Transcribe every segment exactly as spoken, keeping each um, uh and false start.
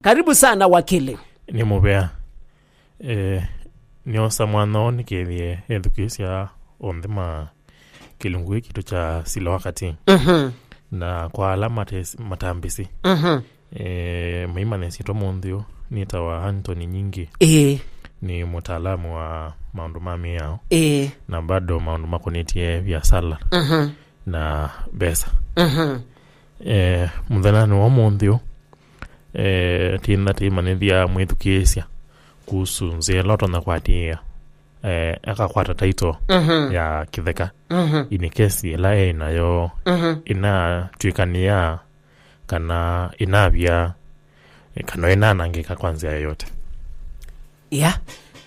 Karibu sana wakili. Nĩ mũvea. Eh, nĩosa mwana ũũ nĩkethĩe ethukĩĩsya onthe ma kĩlungu gĩkĩ kitũ kya Sila wa Katĩ. Mhm. Na kwa ala mates- matambĩsĩ, Mhm. eh, maimanya syĩtwa mũnthĩ ũũ, nĩtawa Anthony Nyingi. Ĩĩ. Nĩ mũtaalamu wa maũndũ ma mĩao Ĩĩ. Na bado maũndũ makonetye viasala Mhm. Na mbesa. Mhm. Eh, mũthenyanĩ wa ũmũnthĩ ũũ, eh, tinda tĩimanyĩthya mwĩthukĩĩsya kuhusu nzĩa ĩla ũtonya kũatĩĩa, eh, akakwata taito Mhm. ya kĩtheka. Mhm. Inĩ kesi ĩla e nayo Mhm. ĩnatw'ĩka nĩ ya kana ĩnavya, eh, kana ĩnanangĩka kwa nzĩa yoyote. Ya.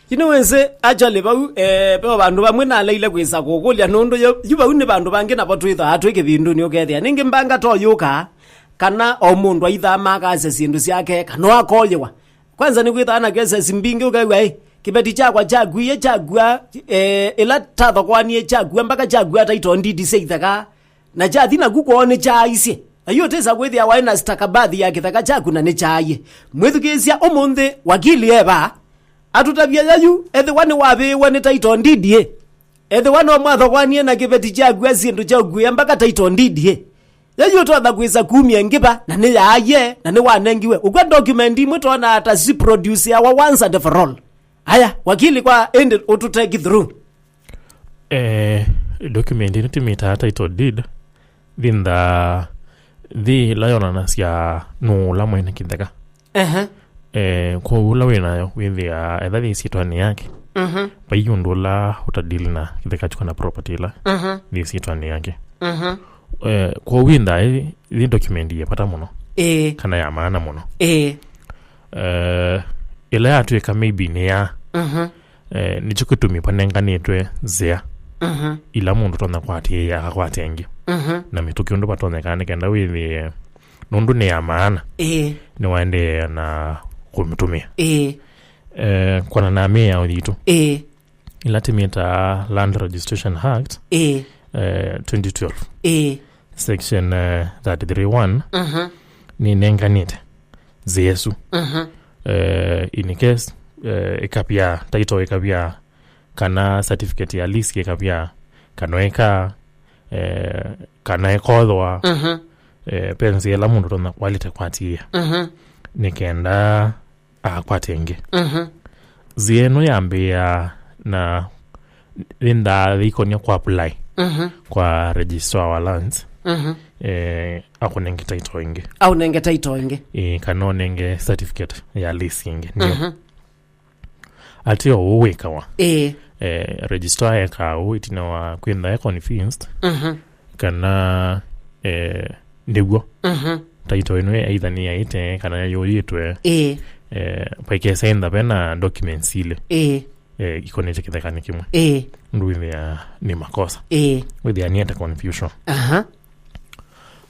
Yu nĩwĩsĩ, actually, vau, eh, ve vandũ vamwe naleile kwĩsa kũkũlya nũndũ yu, yu vau nĩ vandũ vangĩ navo twĩthaa twĩ kĩvindunĩ ũkethĩa. Nĩngĩ mbanga to yũka, kana o mũndũ aithaa makasya syĩndũ syake, kana akoyĩwa. Kwanza nĩkwĩthaa na cases mbingĩ ũkew'a, "Ĩ, kĩveti kyakwa kyakuie, kyakua, eh, ĩla tathokoanie kyakua, mpaka kyakua title deed sya itheka, na kyathi naku kwoo nĩkyaaisye." Na yu ũtĩsa kwĩthĩa waĩ na stakabadhi ya kĩtheka kyaku na nĩkyaaie. Mwĩthukĩĩsya ũmũnthĩ wakili eva, atũtavya yayu, ethĩwa nĩwavĩĩwe nĩ title deed ĩ, ethĩwa no mwathokoanie na kĩveti kyakua syĩndũ kyakuie mpaka title deed ĩ, yayu ũtonya kwĩsa kumya ngĩva na nĩyaaie na nĩwanengiwe. Ũkw'a document imwe twonaa ta siproduceawa once and for all. Aya, wakili, kwa ĩndĩ ũtũteki through. Eh, document ĩno tũmĩtaa title deed, thintha thi ĩla yonanasya nũũ ũla mwene kĩtheka. Ehe. Eh, kwoou ũla wĩ nayo wĩthĩa etha yĩ syĩtwanĩ yake. Mhm. Vai ũndũ ũla ũtadili na kĩtheka kyu kana property ĩla Mhm. yĩ syĩtwanĩ yake. Mhm. Eh, kwoou wĩnthaa ĩ, yĩ document yĩ vata mũno. Ĩĩ. Kana ya maana mũno. Ĩĩ. Eh, ĩla yatw'ĩka maybe nĩ ya Mhm. Eh, nĩkyo kĩtumi vanenganĩtwe nzĩa Mhm. ila mũndũ ũtonya kwatĩĩa akakwata ĩngĩ. Mhm. Na mĩtũkĩ ũndũ vatonyekaa nĩ kenda wĩthĩe nũndũ nĩ ya maana Ĩĩ. Nĩwaendeea na kũmĩtũmĩa. Ĩĩ. Eh, kwana na mĩao yitũ Ĩĩ. Ila tĩmĩtaa Land Registration Act Ĩĩ. Eh, twenty twelve Ĩĩ. Section eh, thirty-three one Mhm. Nĩnenganĩte nzĩa ĩsu. Mhm. Eh, in case eh, ĩkavya title ĩkavya kana certificate ya lease ĩkavya kana ĩka eh, kana ĩkothwa Mhm. Eh, ve nzĩa ĩla mũndũ tonya walĩte kwatĩĩa Mhm. Nĩ kenda akwate ĩngĩ. Mhm. Nzĩa ĩno yambĩĩa na nĩndaa yĩikonia kwa apply Mhm. Kwa registrar wa lands Mhm. Eh, akũnenge title ĩngĩ. Aũnenge title ĩngĩ. Eh, kana ũnenge certificate ya lease ĩngĩ. Nĩyo. Mhm. Atĩ o ũu wĩkawa. Ĩĩ. Eh, registrar ekaa ũu ĩtina wa kwĩntha e convinced Mhm. Kana eh, nĩw'o Mhm. Title ĩno either nĩyaĩte kana yũyĩtwe. Ĩĩ. Eh, vaikesa ĩntha vena documents ilĩ Ĩĩ. Eh, ikonete kĩthekanĩ kĩmwe. Ĩĩ. Ndwĩthĩa nĩ makosa Ĩĩ. Wĩthĩa nĩete confusion. Aha.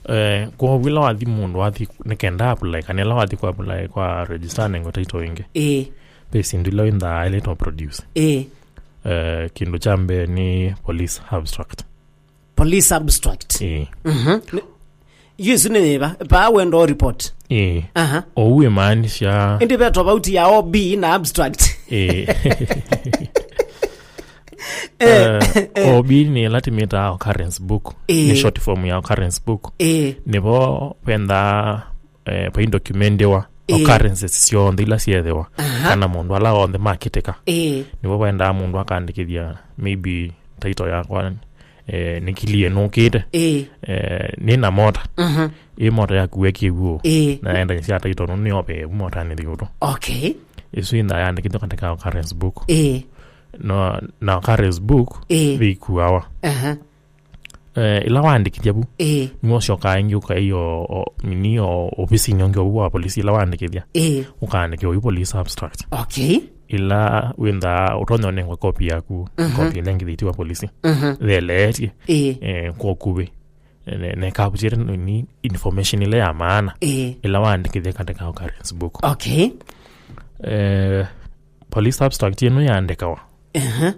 Eh, kwoou ĩla wathi mũndũ wathi nĩ kenda apply kana ĩla wathi ku apply kwa register nengo title ĩngĩ Ĩĩ. Ve syĩndũ ila wĩnthaa aĩlĩtwe produce Ĩĩ. Eh, kĩndũ kya mbee nĩ police abstract. Police abstract. Ĩĩ. Mhm. Yu ĩsu nĩ yĩva? Paa wendo report. Ĩĩ. Aha. Ũu ĩmaanisha Ĩndĩ ve tofauti ya O B na abstract. Ĩĩ. Eh, Eh, eh. O B nĩ ĩla tĩmĩtaa occurrence book. Ĩĩ. Nĩ short form ya occurrence book. Ĩĩ. Nĩvo vendaa eh, vai documendiwa Ĩĩ. Occurrences syonthe ila syethĩwa Aha. Kana mũndũ ala onthe makĩtĩka. Ĩĩ. Nĩvo vaendaa mũndũ akandĩkĩthya maybe title yakwa eh, nĩkilie nũkĩte Ĩĩ. Eh, nĩ na mota Mhm. Ĩ mota yakuwe kĩw'ũ Ĩĩ. Na endanyĩsya title nũ nĩovee vu motanĩ thiũtũ Okay. Ĩsu ĩnthaa yandĩkĩthwa katika occurrence book Ĩĩ. No, na occurrence book Ĩĩ. Vĩikuawa Aha. Eh, ila waandĩkĩthya vu Ĩĩ. Nĩwosyokaa ĩngĩ ũkaio o- nini o ovisinĩ ũngĩ ovu wa polisi ila waandĩkĩthya Ĩĩ. Ũkaandĩkĩa oyu police abstract Okay. Ila wĩnthaa ũtonya ũnengwa kopi yaku Mhm. Kopi ĩla ĩngĩ thĩti wa polisi Mhm. Theleetye Ĩĩ. Eh, kwa ũkuvĩ ne- ne capture ni information ĩla ya maana Ĩĩ. Ĩla waandĩkĩthya katika occurrence book Okay. Eh, police abstract ĩno yaandĩkawa Aha.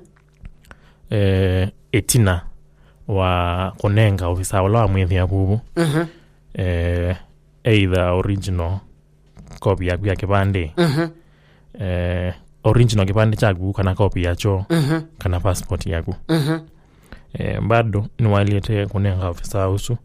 Eh, ĩtina wa kũnenga ofisa ũla wamwĩthĩa vuvu Mhm. eh, either original kopi yaku ya kĩvandĩ, Mhm. eh, original kĩvandĩ kyaku kana kopi yakyo, Mhm. kana passport yaku. Mhm. Eh, bado nĩwaĩlĩte kũnenga ofisa ũsu,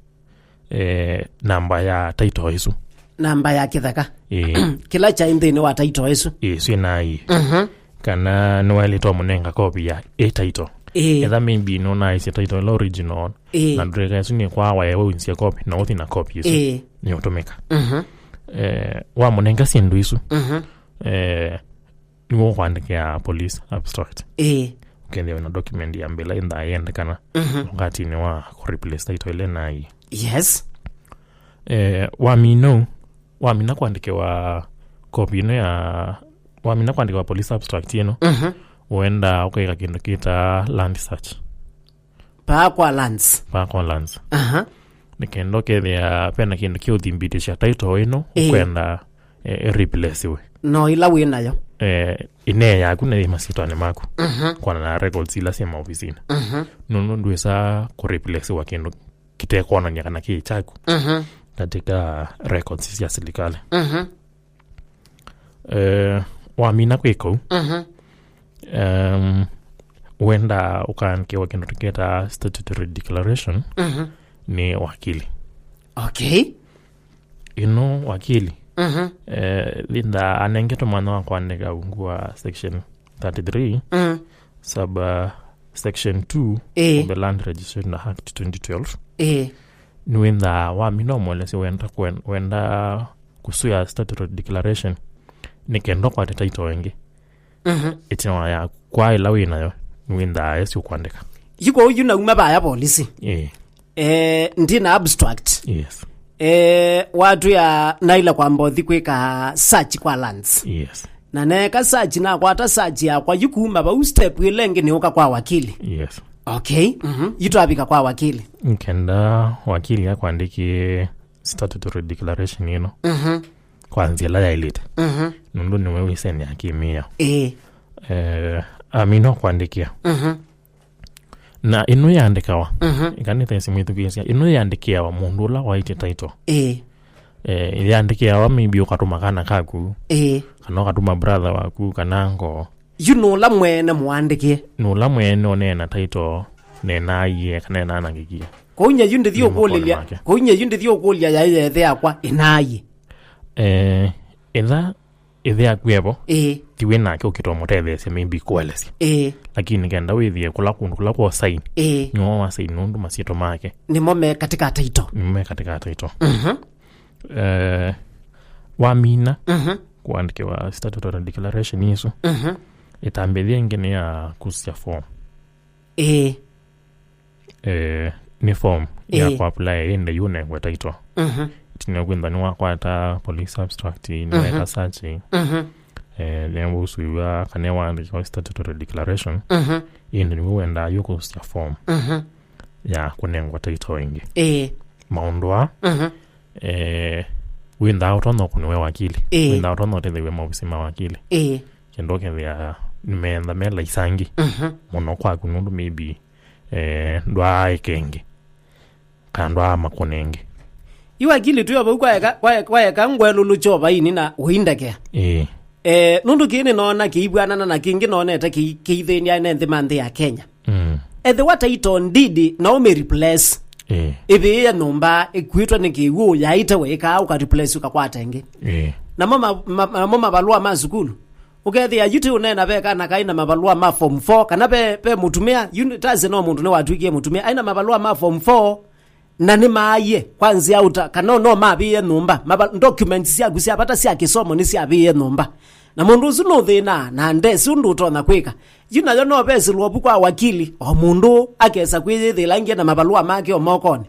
eh, namba ya title ĩsu. Namba ya kĩtheka. Ĩĩ. Kĩla kyaĩ nthĩnĩ wa title ĩsu. Ĩĩ, syĩ na ii. Mhm. Kana nĩwaĩlĩte ũmũnenga kopi ya ĩ title. Ĩĩ. Etha maybe nũnaisye title ĩla original, Ĩĩ. na ndũreka ĩsu nĩ kwa wae waunzie kopi, na ũthi na kopi ĩsu. Ĩĩ. Nĩũtũmĩka. Mhm. Eh, wamũnenga syĩndũ isu, Mhm. eh, nĩw'o ũkwandĩkĩa police abstract. Ĩĩ. Ũkethĩa wĩna document ya mbĩla ĩnthaa yendekana Mhm. wakatini wa kũreplace title ĩla naĩ. Yes. Eh, wamina ũu, wamina kwandĩkĩwa kopi ĩno ya, wamina kwandĩkĩwa police abstract ĩno, Mhm. ũenda ũkaĩka kĩndũ kĩtaa land search. Paa kwa lands. Paa kwa lands. Aha. Nĩ kenda ũkethĩa pena kĩndũ kĩũthimbitĩsya title ĩno, Ĩĩ. ũkwenda, eh, ĩreplacewe. No ĩla wĩ nayo. Eh, ĩnee yaku na yĩ masyĩtwanĩ maku. Mhm. Kwana na records ila syĩ maovisinĩ. Mhm. Nũndũ ndwĩsa kũreplacewa kĩndũ kĩtekwonany'a kana kĩ kyaku Mhm. katika records sya serikali. Mhm. Eh, wamina kwĩka ũu, Mhm. em, wenda ũkaandĩkĩwa kĩndũ tũkĩtaa statutory declaration Mhm. nĩ wakili. Okay. Ĩno wakili, Mhm. eh, Linda anengetwe mwanya wa kũandĩka ungu wa section thirty-three, Mm. sub, uh, section two Ĩĩ. of the Land Registration Act twenty twelve. Ĩĩ. Nĩwĩnthaa wamina ũmwelesya wenda kwen-, wenda kũsũĩa statutory declaration nĩ kenda ũkwate title ĩngĩ. Mhm. Ĩtina ya kwa ĩla wĩ nayo, nĩwĩnthaa esi ũkwandĩka. Yu kwoou yu nauma vaya polisi. Ĩĩ. Eh, ndi na abstract. Yes. Eh, watwĩa naĩle kwamba ũthi kwĩka search kwa lands. Yes. Na neeka search, nakwata search yakwa, yu kuma vau step ĩla ĩngĩ nĩũka kwa wakili. Yes. Okay. Mhm. Yu twavika kwa wakili. Nkenda wakili akwandĩkie statutory declaration ĩno Mhm. kwa nzĩa ĩla yaĩlĩte. Mhm. Nũndũ nĩwe wĩsene akĩmĩĩa. Ĩĩ. Eh, amina kwandĩkia. Mhm. Na ĩno yandĩkawa, Mhm. ĩkanĩthesi mwĩthukĩĩsya, ĩno yandĩkĩawa mũndũ ũla waĩtye title. Ĩĩ. Eh, yandĩkĩawa maybe ũkatũma kana kaku, Ĩĩ. kana ũkatũma brother waku, kana ngo. Yu nũla mwene mũandĩkĩe. Nũla mwene ũneena title, nenaie, kana enanangĩkie. Kwoou nye yu ndĩthi Nĩ ũkũlĩlya, makonĩ make. Kwoou nye yu ndĩthi ũkũlya yaĩ yethe yakwa ĩnaie. Eh, ĩtha ĩthe yaku evo, Ĩĩ. Ti wĩ nake ũkĩta ũmũtetheesya, maybe kũelesya. Ĩĩ. Lakini kenda wĩthĩe kũla kũndũ kũla kwa saini, Ĩĩ. Nĩwe wa saini nũndũ masyĩtwa make Nĩmo me katika title. Nĩmo me katika title. Mhm. Eh, wamina Mhm. kũandĩkĩwa statutory declaration ĩsu, Mhm. Ĩtambĩthya ĩngĩ nĩ ya kusya form. Ĩĩ. Eh, nĩ form ya Ĩĩ. Kũapply ĩndĩ yu ũnengwe title. Mhm. Ĩtina kwĩntha nĩwakwata police abstract, nĩweka Mhm. search, Mhm. Eh, nĩwausuiwa kana waandĩkiwa statutory declaration, Mhm. Ĩndĩ nĩwe wendaa yu kũsya form Mhm. ya kũnengwa title ĩngĩ. Ĩĩ. Maũndũ aa, Mhm. Eh, wĩnthaa ũtonya ũkũnĩwe wakili. Ĩĩ. Wĩnthaa ũtonya ũtetheew'e maovisi ma wakili. Ĩĩ. Kenda ũkethĩa nĩmeentha me laisangi Mhm. mũno kwaku nũndũ maybe, eh, ndwaaĩke ĩngĩ. Kana ndwaamakũna ĩngĩ. Yu wakili twĩ o vau kwaeka, kwaeka, kwaeka ngwelũlũkyo vaini na ũindekea. Ĩĩ. Eh, nũndũ kĩĩ nĩnoona kĩivw'anana na kĩngĩ noonete kĩi-, kĩithĩnĩae ne nthĩ ma nthĩ ya Kenya. Mm. Ethĩwa title deed no ũmĩ replace. Eh. Ĩvĩĩe nyũmba ĩkuĩtwe nĩ kĩw'ũ yaĩte wĩkaa ũka replace ũkakwata ĩngĩ. Eh. Namo ma-, ma-, namo mavalũa ma sukulu. Ũkethĩa yu ti ũneena ve kana kaĩ na mavalũa ma form four, kana ve, ve mũtumĩa, yu tasye no mũndũ nĩwatw'ĩkie mũtumĩa, aĩ na mavalũa ma form four, na nĩmaaie kwa nzĩa ũta, kana no mavĩĩe nyũmba, mava-, documents syaku sya vata sya kĩsomo nĩsyavĩĩe nyũmba. Na mũndũ ũsu nũthĩnaa, na ndesĩ ũndũ ũtonya kwĩka. Yu nayo no vesĩlwa vu kwa wakili, o mũndũ akesa kwĩyĩthĩĩla ĩngĩ na mavalũa make o mokonĩ.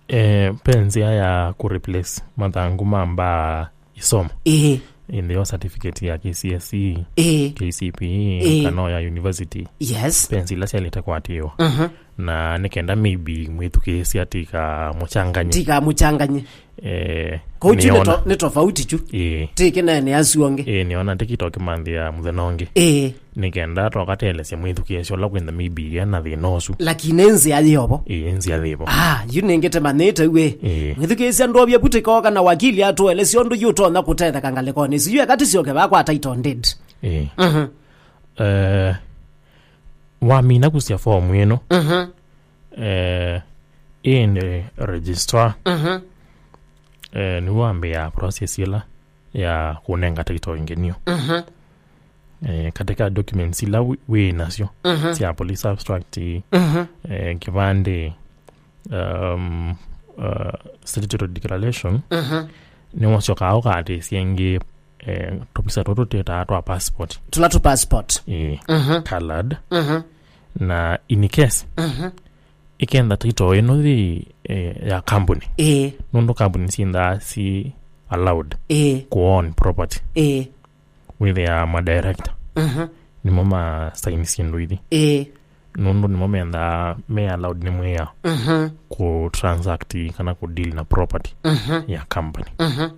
Eh, ve nzĩa ya kũreplace mathangũ ma mbaa isomo. Ĩĩ. Ĩndĩ yo certificate ya K C S E, Ĩĩ. K C P E, Ĩĩ. Kana o ya university. Yes. Ve nzĩa ila syaĩlĩte kũatĩĩwa. Mhm. Na nĩ kenda maybe mwĩthukĩĩsya tika mũchanganye. Tika mũchanganye. Eh, Kũu chu nĩ nĩona to-, nĩ tofauti chu. Ĩĩ. Ti kĩnene asu angĩ. Ĩĩ, nĩona tikito kĩmanthĩa mũthenya ũngĩ. Ĩĩ. nĩ kenda twakatelesya mwĩthukĩĩsya ũla kwĩntha maybe ena thĩna ũsu. Lakini nzĩa yĩovo. Ĩĩ, nzĩa yĩvo. Ah, yu nĩngĩte manyĩte wĩ. Ĩĩ. Mwĩthukĩĩsya ndũvya vutĩka kana wakili atũelesya ũndũ yu ũtonya kũtetheka ngalĩkonĩ ĩsu. Yu eka tũsyoke vaa kwa title deed. Ĩĩ. Mhm. Eh, wamina kusya fomu ĩno, Mhm. eh, ĩndĩ registrar, Mhm. eh, nĩw'o wambĩaa process ĩla ya kũnenga title ĩngĩ nĩyo. Mhm. Eh, katika documents ila wi- wĩ nasyo Mhm. sya police abstract, Mhm. eh, kĩvandĩ, um, uh, statutory declaration, Mhm. nĩwasyokaa ũkaatĩĩsya ĩngĩ, eh, tũvisa tũtũ twĩtaa twa passport. Tũla tũ passport. Eh, Mhm. colored. Mhm. Na in case Mhm. ĩkenda title ĩno yĩ, eh, ya kambuni. Ĩĩ. Nũndũ kambuni syĩnthaa si allowed Ĩĩ. Kũ own property. Ĩĩ. Wĩthĩaa ma director Mhm. nĩmo ma sign syĩndũ ithi. Ĩĩ. Nũndũ nĩmo mendaa me allowed nĩ mwĩao Mhm. Kũ transact kana kũ deal na property Mhm. ya company. Mhm.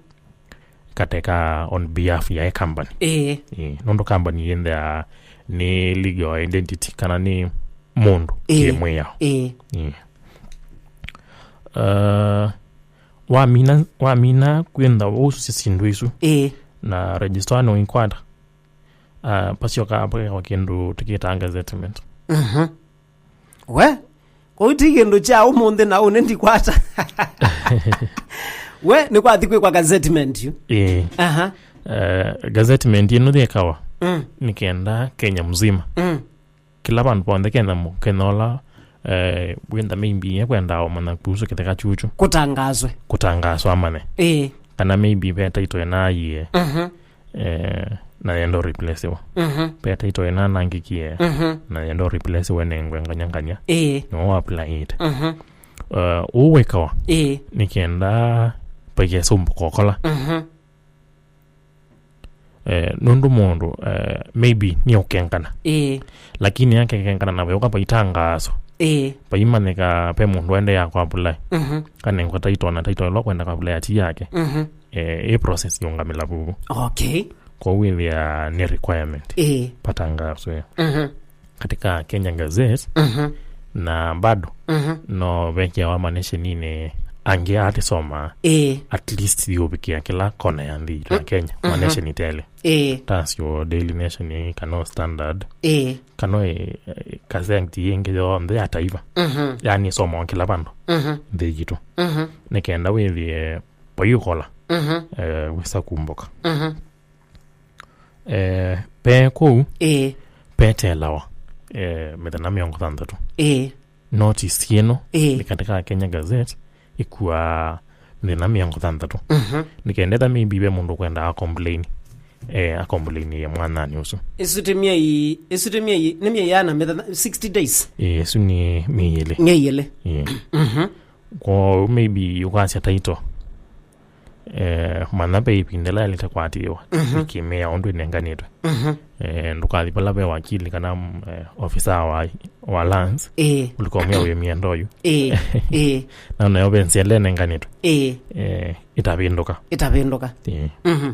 Kateka on behalf ya e company. Ĩĩ. Ĩĩ, nũndũ company yĩnthea nĩ legal identity kana nĩ mũndũ Ĩĩ. Kĩmwĩao. Ĩĩ. Ĩĩ. Uh, wamina, wamina kwĩntha ũsusya syĩndũ isu Ĩĩ. Na registrar nũikwata, uh, pasyoka pakekwa kĩndũ tũkĩtaa gazettement. Mhm. We, kũu ti kĩndũ kya ũmũnthĩ na ũnĩ ndikwata. We, nĩ kwathi kwĩkwa gazettement yu. Ĩĩ. Aha. Eh, gazettement ĩno yĩkawa Mm. Nĩ kenda Kenya mzima. Mm. Kĩla vandũ vonthe kenda mũ- kenda ũla, eh, wĩntha maybe ekwenda ũmanya kuhusu kĩtheka kyuchu. Kũtangazwe. Kũtangazwa amanye. Ĩĩ. Kana maybe ve title ĩnaaiie. Mhm. Eh, na yenda replacewa. Mhm. Ve title ĩnanangĩkie. Mhm. Na yenda replacewa nengwe nganyanganya. Ĩĩ. Nĩwe wa applyĩte. Mhm. Uh, ũu wĩkawa Ĩĩ. Nĩ kenda paikesũmbũka ũkola. Mhm. Eh, nũndũ mũndũ, eh, maybe nĩ ũkengana. Ĩĩ. Lakini akekengana na veuka paitangaso. Ĩĩ. Paimanyĩka pe mũndũ aendeea kwa apply. Mhm. Kanengwa title na title ĩla kwenda kwa apply ati yake. Mhm. Eh, ĩ process yũngamĩla vuvu. Okay. Kwoou wĩthĩa nĩ requirement. Ĩĩ. Patangaswe. Mhm. Katika Kenya Gazette, Mhm. Na bado Mhm. No vekeawa manesheninĩ angĩ atĩsoma Ĩĩ. At least yũvikĩa kĩla kona ya nthĩ itũ ya Kenya, Mhm. Manesheni tele. Ĩĩ. Tasyo Daily Nation, kana Standard, Ĩĩ. Kana ĩ, ĩ, gazeti yĩngĩ yonthe ya taifa. Mhm. Yani somawa kĩla vandũ Mhm. Nthĩ yitũ. Mhm. Nĩ kenda wĩthĩe paiũkola Mhm. Eh, wĩsa kumbũka. Mhm. Eh, pe kũu Ĩĩ. Petelawa, eh, mĩthenya mĩongo thanthatũ. Ĩĩ. Notice ĩno Ĩĩ. Nĩ katika Kenya Gazette ĩkua mĩthenya mĩongo thanthatũ. Mhm. Nĩkendetha maybe ve mũndũ kwenda a complain, eh, a complain ye mwanani ũsu. Ĩsu ti myei, ĩsu ti myei, nĩ myei yana mĩthenya sixty days. Eh, ĩsu nĩ myei ĩlĩ. Myei ĩlĩ. Eh. Mhm. Kwoou maybe ũkasya title. Eh, manya ve ĩvinda ĩla yaĩlĩte kwatĩĩwa, Mhm. Ĩkĩmea ũndũ ĩnenganĩtwe. Mhm. Eh, ndũkathi vala ve wakili kana, mm, eh, ofisa wa, wa lands, Ĩĩ. Ũlikomia wĩ miendo yu. Ĩĩ, ĩĩ. Na nayo ve nzĩa ĩla ĩnenganĩtwe. Ĩĩ. Eh, ĩtavĩndũka. Ĩtavĩndũka. Ĩĩ. Mhm.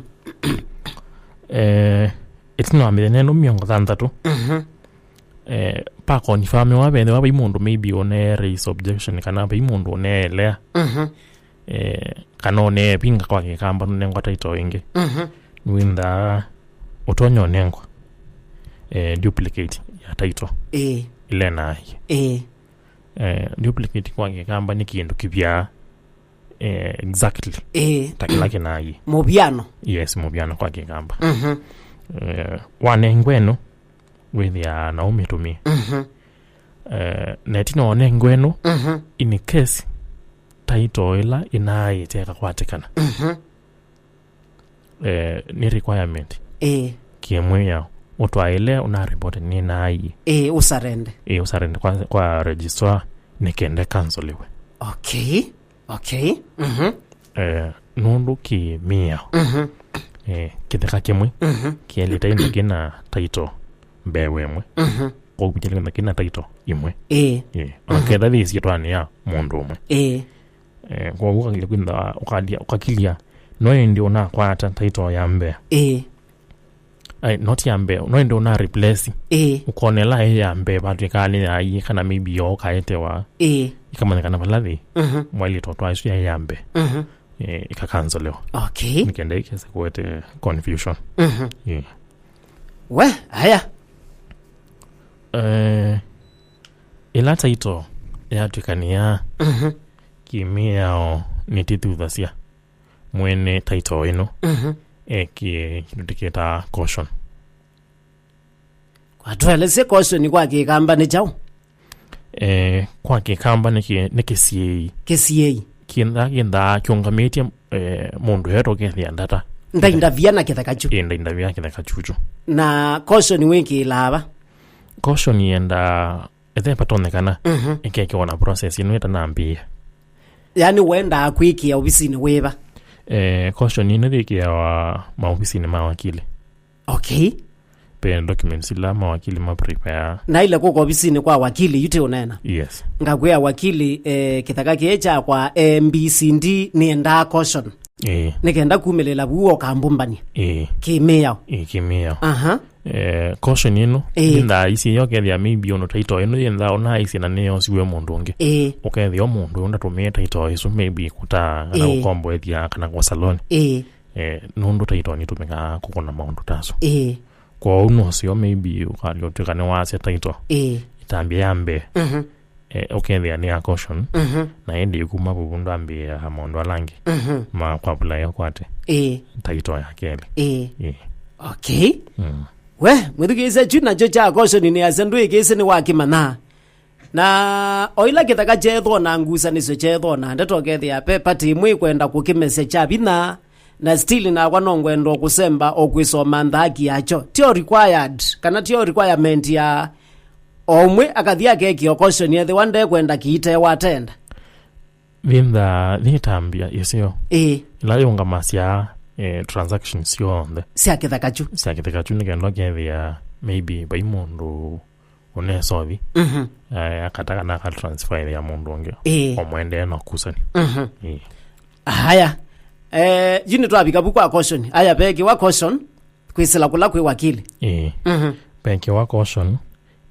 Eh, ĩtina wa mĩthenya ĩno mĩongo thanthatũ, Mhm. Eh, pakonifamiwa vethĩwa vai mũndũ maybe ũne raise objection kana vai mũndũ ũneelea, Mhm. Eh, kana ũneevinga kwa kĩkamba nũnengwa title ĩngĩ. Mhm. Nĩwĩnthaa ũtonya ũnengwa, eh, duplicate ya title Ĩĩ. Ĩla ĩnaaiĩ. Ĩĩ. Eh, duplicate kwa kĩkamba nĩ kĩndũ kĩvyaa, eh, exactly Ĩĩ. Ta kĩla kĩnaaiĩ. Mũvyano. Yes, mũvyano kwa kĩkamba. Mhm. Eh, wanengwa ĩno, wĩthĩaa na ũmĩtũmĩe. Mhm. Eh, na ĩtina wa ũnengwa ĩno, Mhm. In case title ĩla ĩnaaĩte ĩkakwatĩkana, Mhm. Eh, nĩ requirement Ĩĩ. Kĩmwĩao ũtwaĩle ũna report nĩnaaie. Ĩĩ, ũsarende. Ĩĩ, ũsarende kwa, kwa registrar nĩ kenda canceliwe. Okay. Okay. Mhm. Eh, nũndũ kĩ mĩao. Mhm. Eh, kĩtheka kĩmwe Mhm. Kĩelĩte ĩndĩ kĩna title mbee wa ĩmwe. Mhm. Kwoou kĩelĩte kĩna title ĩmwe. Ĩĩ. Ĩĩ. Ona Mhm. Ketha yĩ syĩtwanĩ ya mũndũ ũmwe. Ĩĩ. Eh, kwoou ũkakilya kwĩntha, ũkalya, ũkakilya, no ĩndĩ ũnakwata title ya mbee. Ĩĩ. Ai, not ya mbee, no ĩndĩ ũna replace. Ĩĩ. Ũkonela ĩ ya mbee, vatwĩkaa nĩ yaie, kana maybe yo ũkaetewa. Ĩĩ. Ĩkamanyĩkana vala thĩ. Mhm. Mwailĩto twa ĩsu ya ya mbee. Mhm. Eh, ĩkakanzolewa. Okay. Nĩkenda ĩkese kũete confusion. Mhm. Ĩĩ. We, aya. Eh, ĩla title yatwĩkanĩa, mhm, kĩmĩao nĩtĩthuthasya mwene title ĩno, mhm, ekie kĩndũ tũkĩtaa caution. Kwatũelesye caution kwa Kĩkamba nĩ kyaũ? Eh, kwa Kĩkamba nĩ kĩ-, nĩ kĩsiĩi. Kĩsiĩi. Kĩnda-, kĩndaa kĩũngamĩtye, eh, mũndũ etwa kethĩa ndata. Ndaindavia na kĩtheka kyu. Ĩ, ndaindavia kĩtheka kyukyu. Na caution wĩkĩĩlaa va? Caution yenda ethe patonyekana, mhm, ĩkekĩwa na process ĩno ĩtanambĩĩa. Yaani wendaa kwĩkĩa ovisinĩ wĩva? Eh, caution ĩno yĩkĩawa maovisinĩ ma wakili. Okay. Pe documents ila mawakili ma prepare. Na ile kũka ovisinĩ kwa wakili, yu tĩ ũneena? Yes. Ngakwĩa wakili, eh, kĩtheka kĩĩ kyakwa A B C D nĩendaa caution. Ĩĩ. Nĩkenda kumĩlĩla vu ũkambumbany'a. Ĩĩ. Kĩmĩao. Ĩĩ, kĩmĩao. Aha. Eh, caution ĩno, ĩĩ, yĩnthaa isi yo kethĩa maybe ũndũ title ĩno yĩnthaa ũnaisye na nĩyosiwe mũndũ ũngĩ. Ĩĩ. Ũkethĩa mũndũ ũyũ ndatũmĩe title ĩsu maybe kũtaa kana, ĩĩ, gũkomboethya kana kwa saloni. Ĩĩ. Eh, nũndũ title nĩtũmĩkaa kũkũna maũndũ ta asu. Ĩĩ. Kwoou nũseo maybe ũkalya ũtwĩka nĩwasya title. Ĩĩ. Ĩtambya ya mbee. Mhm. Eh, ũkethĩa nĩ ya caution, mhm, na ĩndĩ kuma vau ndwambĩĩa maũndũ ala angĩ, mhm, ma kwa apply kwate. Ĩĩ. Title ya kelĩ. Ĩĩ. Ĩĩ. Okay. Mm. We, mwĩthukĩĩsya kyu nakyo kya caution nĩ asa ndwĩkĩĩsĩ nĩ wakĩmanya. Na o ila kĩtheka kyeethwa na ngusanĩsyo kyeethwa na ndeto, ũkethĩa ve party ĩmwe ĩkwenda kũkĩmesya kya vinya, na still nakwa no ngwenda o kũsemba o kwĩsoma nthaki yakyo. Ti o required, kana ti o requirement ya o ũmwe akathi akekĩa caution ethĩwa ndekwenda kĩitewa atenda. Thĩntha nĩtambya ĩseo. Ĩĩ. Ĩla yũngamasya, eh, transactions syonthe. Sya kĩtheka kyu. Sya kĩtheka kyu nĩkenda ũkethĩa maybe vai mũndũ ũnesothi. Mhm. Eh, akata kana akatransfer ya mũndũ ũngĩ. Ĩĩ. Omwendee na kusani. Mhm. Ĩĩ. Aya. Eh, yu nĩtwavika vu kwa caution. Aya, vekĩwa caution kwĩsĩla kũla kwĩ wakili. Ĩĩ. Mhm. Vekĩwa caution,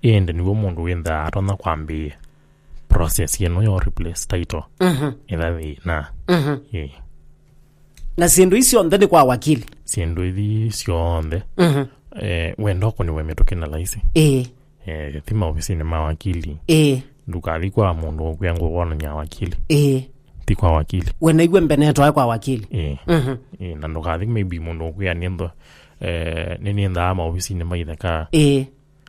ĩndĩ nĩw'o mũndũ wĩnthaa atonya kwambĩĩa process ĩno yo replace title. Mhm. Ĩla thĩna. Mhm. Ĩĩ. Na syĩndũ ii syonthe nĩ kwa wakili? Syĩndũ ithi syonthe. Mhm. Eh, wenda ũkũnĩwe mĩtũkĩ na laisi. Ĩĩ. Eh, thi maovisinĩ ma wakili. Ĩĩ. Ndũkathi kwa mũndũ ũkwĩa ngũkwonany'a wakili. Ĩĩ. Thi kwa wakili. We naigua mbenetwae kwa wakili. Ĩĩ. Mhm. Ĩĩ, na ndũkathi maybe mũndũ ũkwĩa nĩntho, eh, nĩnĩnthaa maovisinĩ ma itheka. Ĩĩ.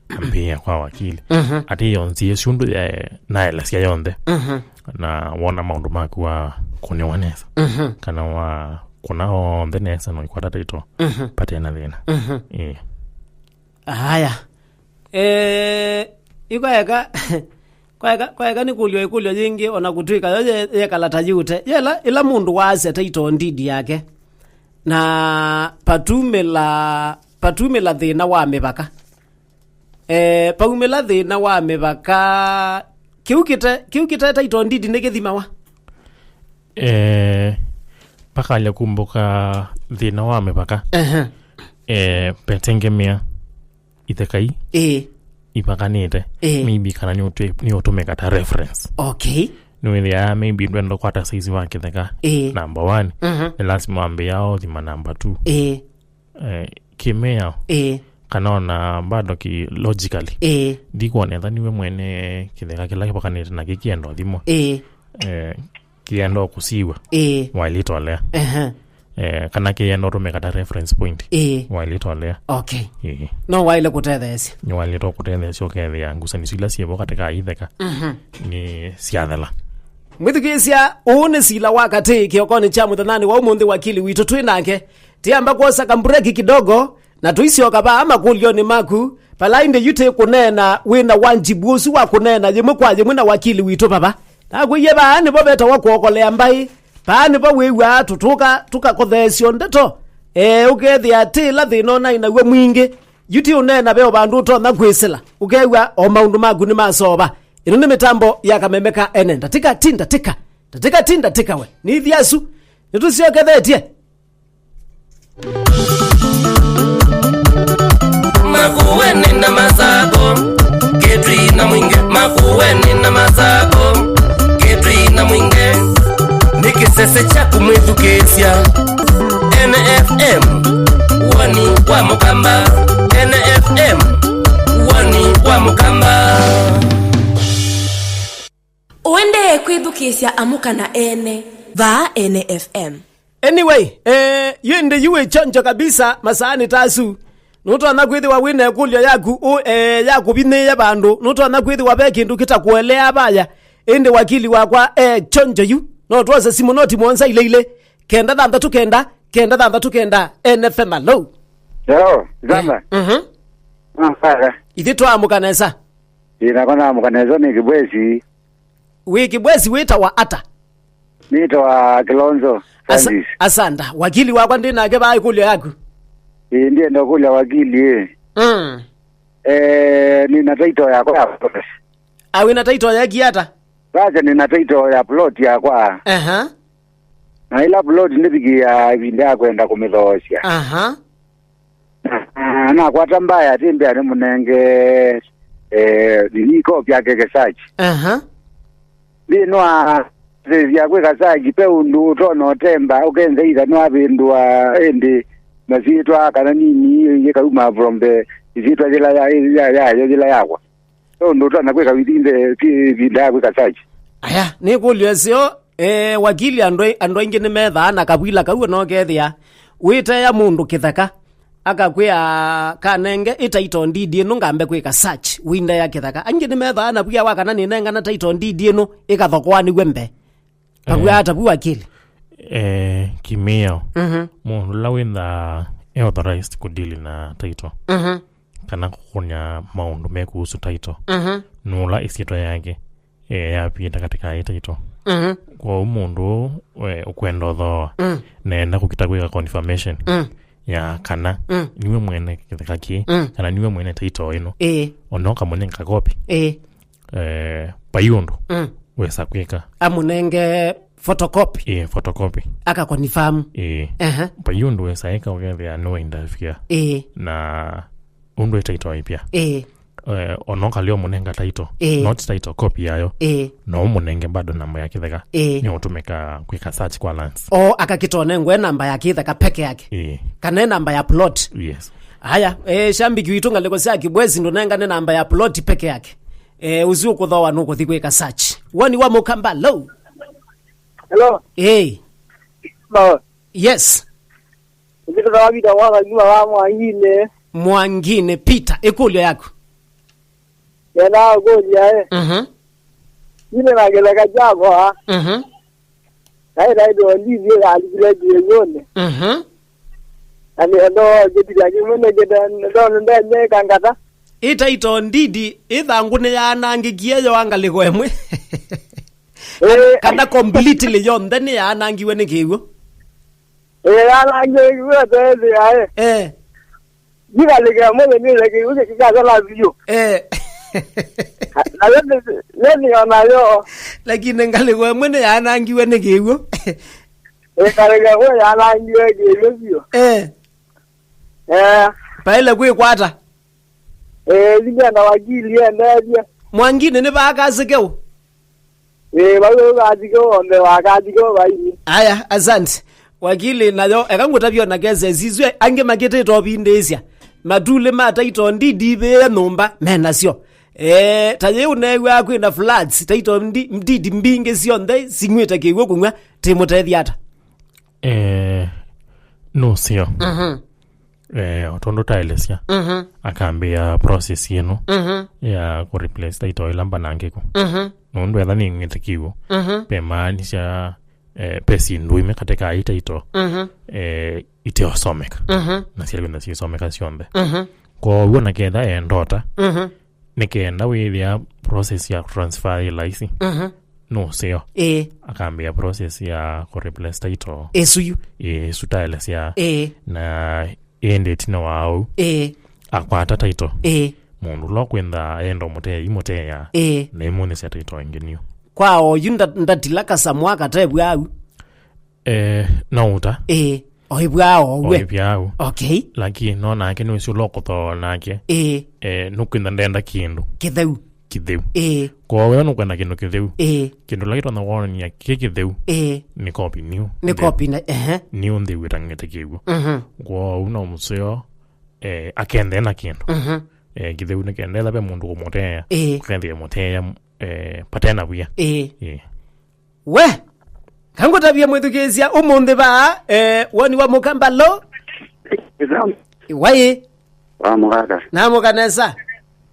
Ambĩĩa kwa wakili. Mhm. Atĩ yo nzĩa ĩsu ndũ ya naelesya yonthe. Mhm. Na wona maũndũ maku wa kũnĩwa nesa. Mhm. Kana wa kũna onthe nesa no ikwata title. Mhm. Patena thĩna. Mhm. Ĩĩ. Aya. Eh, ikwaeka, kwaeka, kwaeka nĩ kũlyo ĩkũlyo yĩngĩ, ona kũtwĩka yo ye-, yekala ta yĩũte. Yela, ĩla mũndũ waasya title deed yake, na patumĩla, patumĩla thĩna wa mĩvaka. Eh, paumĩla thĩna wa mĩvaka, kĩu kĩte, kĩu kĩte title deed nĩkĩthimawa? Eh, pakalya kumbũka thĩna wa mĩvaka. Ehe. Eh, petengemea ithekai. Ĩĩ. Ivakanĩte. Ĩĩ. Maybe kana nĩ ũtwĩ-, nĩ ũtũmĩka ta reference. Okay. Nĩwĩthĩaa maybe ndwenda kwata size wa kĩtheka. Ĩĩ. Number one. Mhm. Nĩ lazima wambĩĩa ũthima number two. Ĩĩ. Eh, kĩmĩao. Ĩĩ. Kana ona bado ki logically. Ĩĩ. Ndikwona etha niwe mwene kĩtheka kĩla kĩvakanĩte na kĩkĩenda ũthimwa. Ĩĩ. Eh, kĩenda kũsiwa. Ĩĩ. Wailĩtolea. Ehe. Eh, kana kĩenda ũtũmĩka ta reference point. Ĩĩ. Wailĩtolea. Okay. Ĩĩ. No waile kũtetheesya. Nĩwailĩtwa kũtetheesya ũkethĩa ngusanĩsyo ila syĩvo katĩ ka itheka, mhm, nĩ syathela. Mwĩthukĩĩsya, ũũ nĩ sila wa katĩ kĩokonĩ kya mũthenyanĩ wa ũmũnthĩ wakili witũ twĩ nake. Tiamba kwosa kambureki kidogo, na tũisyoka vaa makũlyonĩ maku, vala ĩndĩ yu tĩ kũneena wĩ na wanjibu ũsu wa kũneena yĩmwe kwa yĩmwe na wakili witũ vava. Nakwĩie vaa nĩvo vetawa kũokolea mbaĩ. Vaa nĩvo wĩw'aa tũtũka tũkakotheesyo ndeto. Ee, ũkethĩa tĩ ĩla thĩna ũnaĩ naw'o mwingĩ. Yu ti ũneena ve o vandũ ũtonya kwĩsĩla. Ũkew'a o maũndũ maku nĩmasova. Ĩno nĩ mĩtambo ya kameme ka ene. Ndatĩka ti ndatĩka. Ndatĩka ti ndatĩka we. Nĩ ithi asu. Nĩtũsyokethetye. Kuweni na Masako, Kitui na Mwingi, nĩ kĩsese kya kũmwĩthukĩĩsya. N F M, woni wa Mũkamba. N F M, woni wa Mũkamba. Ũendee kwĩthukĩĩsya Amũka na Ene vaa N F M. Anyway, eh, yu ĩndĩ yu wĩ chonjo kabisa masaani ta asu. Nũtonya kwĩthĩwa wĩ na ĩkũlyo yaku, ũ, eh, ya kũvinyĩĩa vandũ. Nũtonya kwĩthĩwa ve kĩndũ kĩtakũeleaa vaya. Ĩndĩ wakili wakwa, eh, chonjo yu. No twose simũ noti mũonza ile ile. Kenda thanthatũ kenda, kenda thanthatũ kenda, N F M, hello. Hello, Zamba. Mhm. Ah, sawa. Ithyĩ twaamũka nesa. Ĩĩ, nakwa naamũka nesa, nĩ Kĩbwesi. Wĩ Kĩbwesi wĩtawa ata? Nĩtawa Kilonzo Asa-, Francis. Asanda. Wakili wakwa ndĩ nake vaa ĩkũlyo yaku. Ĩĩ, ndienda kũlya wakili, ĩ. Mm. Eh, nina title yakwa ya plot. A, wĩna title ya kiata? Sasa nina title ya plot yakwa. Aha. Na ĩla plot nĩvikĩaa ĩvinda ya kwenda kũmĩthoosya. Aha. Na nakwata mbaya ati mbea nĩmũnenge, eh, nini, copy yake ke search. Aha. Nthĩnĩ wa process ya kwĩka search, pe ũndũ ũtonya ũtemba, ũkenza itha nĩwavĩndũa ĩndĩ masyĩtwa kana nini yĩkauma from the ĩsyĩtwa yĩla ya, ya, yayo yĩla yakwa. Pe ũndũ ũtonya kwĩka within the, ĩvinda ya kwĩka search. Aya, nĩ kũlyo ĩseo, eh, wakili, andũ ai-, andũ aingĩ nĩmethaa na kavwila kau, ona ũkethĩa wĩteea mũndũ kĩtheka, akakwĩa, "Kanenge ĩ title deed ĩno ngambe kwĩka search, wĩndea kĩtheka." Aingĩ nĩmethaa na vwia wa kana nĩnengana title deed ĩno ĩkathokoanĩw'e mbee. Vavw'a ata vu wakili? Eh, kimĩao. Mhm. Mũndũ ũla wĩthaa e authorized kũdeal na title. Mhm. Kana kũkũnya maũndũ me kũhusu title. Mhm. Nũla ĩsyĩtwa yake, eh, yapita katika ĩ title. Mhm. Kwoou mũndũ ũũ, eh, ũkwenda ũthooa. Mm. Nenda kũkita kwĩka confirmation. Mm. Ya kana. Mm. Niwe mwene kĩtheka kĩĩ. Mm. Kana niwe mwene title ĩno. Ĩĩ. Ona ũkamũnenga kopi. Ĩĩ. Eh, vai ũndũ Mm. wesa kwĩka. Amũnenge photocopy. Ĩĩ, photocopy. Aka confirm. Ĩĩ. Aha. Vai ũndũ wesa ĩka ũkethĩa nĩwa interfere. Ĩĩ. Na ũndũ ĩtaitwa ĩpya. Ĩĩ. Eh, ona ũkalea ũmũnenga title. Ĩĩ. Not title copy yayo. Ĩĩ. No ũmũnenge bado namba ya kĩtheka. Ĩĩ. Nĩ ũtũmĩka kwĩka search kwa lands. O akakĩtonengwe namba ya kĩtheka peke yake. Ĩĩ. Kana namba ya plot. Yes. Aya, eh, shambiki witũ ngalĩko sya Kĩbwesi ndũnengane namba ya plot peke yake. Eh, ũsu ũkũthoa nũkũthi kwĩka search. Woni wa Mũkamba, hello? Hello? Hey. Hello? Yes. Nĩtũtawa Peter wa Kagima wa Mwangine. Mwangine, Peter, ĩkũlyo yaku. Nenda kũlya, eh. Mhm. Ine na kĩtheka kyakwa. Mhm. Naĩ naĩ ndondithie kalikile kĩw'ũnĩ. Mhm. Na nĩ ndo kĩtila kĩmwe nĩkĩte ndonde nĩkangata. Ĩtaitwa ndindi, ĩthangũ nĩyaanangĩkie yo ngalĩko ĩmwe. Ĩĩ. Kana completely yonthe nĩyaanangiwe nĩ kĩw'ũ. Ĩĩ, yaanangiwe kĩw'ũ ĩteethĩa, ĩ. Eh. Nĩkalĩka mũthenya nĩleke ũke kĩkasala vyũ. Eh. Na yo nĩ, yo nĩ onayo. Lakini ngalĩko ĩmwe nĩyaanangiwe nĩ kĩw'ũ. Ĩkalĩka ĩmwe yaanangiwe kĩw'ũ vyũ. Eh. Eh. Paĩle kwĩkwata. Eh, nĩngenda wakili endeethya. Mwangine nĩ vaakasĩke ũ? Ĩĩ, vau vau kathike onthe wa kathike o vaini. Aya, asante. Wakili nayo, eka ngũtavye ona cases isu angĩ makĩtĩte ũvindĩĩsya. Matulĩ ma title deed ivĩĩa nyũmba menasyo. Eh, ta yĩu neew'aa kwĩna floods, title ndi-, deed mbingĩ syonthe sing'wĩte kĩw'ũ kũnyw'a, tĩmũtethya ata? Eh, nũseo. Mhm. Eh, o tondũ taelesya, Mhm. akambĩĩa process ĩno Mhm. ya kũ replace title ĩla mbanangĩku. Mhm. Nũndũ etha nĩng'wĩte kĩw'ũ, Mhm. vemaanisya, eh, ve syĩndũ imwe katika ii title, Mhm. eh, iteosomeka. Mhm. Na syalĩwe na syĩsomeka syonthe. Mhm. Kwoou na ketha endota, Mhm. nĩ kenda wĩthĩa process ya transfer yĩ laisi. Mhm. Nũseo. Ĩĩ. Akambĩĩa process ya kũ replace title. Ĩsu yu. Ĩĩ, ĩsu taelesya. Ĩĩ. Na ĩndĩ ĩtina wa ũu, Ĩĩ. akwata title. Ĩĩ. Mũndũ ũla ũkwĩntha enda ũmũteea, imũteea. Ĩĩ. Na imwonyesya title ĩngĩ nĩyo. Kwa oyu nda-, ndatila kasamũ akatevw'a au. Eh, no ũta. Ĩĩ. Oĩvw'a o we. Oĩvw'a o. Okay. Lakini no nake nĩwĩsĩ ũla ũkũthooa nake. Ĩĩ. Eh, nũkwĩntha ndenda kĩndũ. Kĩtheu. kĩtheu. Ĩĩ. Kwoou ĩla nũkwenda kĩndũ kĩtheu, ĩĩ, kĩndũ kĩla kĩtonya kwonania kĩ kĩtheu, ĩĩ, nĩ kopi new. Nĩ ntheu. Kopi na, ehe. New ntheu ĩtang'ĩte kĩw'ũ. Mhm. Kwoou no mũseo, eh, akendee na kĩndũ. Mhm. Eh, kĩtheu nĩkendee ve mũndũ kũmũteea, ĩĩ, ũkethĩa mũteea, eh, patena wia. Ĩĩ. Ĩĩ. We, kangũtavya mwĩthukĩĩsya ũmũnthĩ vaa, eh, woni wa Mũkamba lo? Ĩtha. Wai. Wa mũkata. Namũka nesa.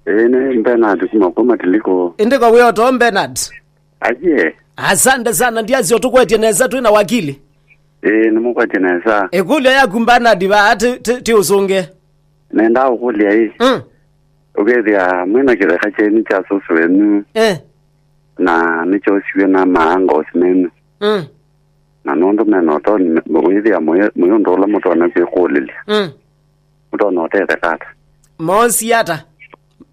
Ĩĩ, nĩ Bernard kuma, kuma Tiliko. Ĩndĩ ko wĩ o to Bernard? Aye. Asante sana, ndiasyo tũkwetye nesa twĩ na wakili. Ĩĩ, nĩmũkwetye nesa. Ĩkũlyo yaku Bernard vaa ti, ti, ti ũsũngĩe. Nenda ũkũlya ĩ. Mm. Ũkethĩa mwĩna kĩtheka kyenyu kya sũsũ wenyu. Eh. Na nĩkyosiw'e na maa ngosi menyu. Mm. Na nũndũ mena ũtonyi, me-, wĩthĩa mwĩ, mwĩ ũndũ ũla mũtonya kwĩkũlĩlya. Mm. Mũtonya ũtetheka ata? Moosie ata?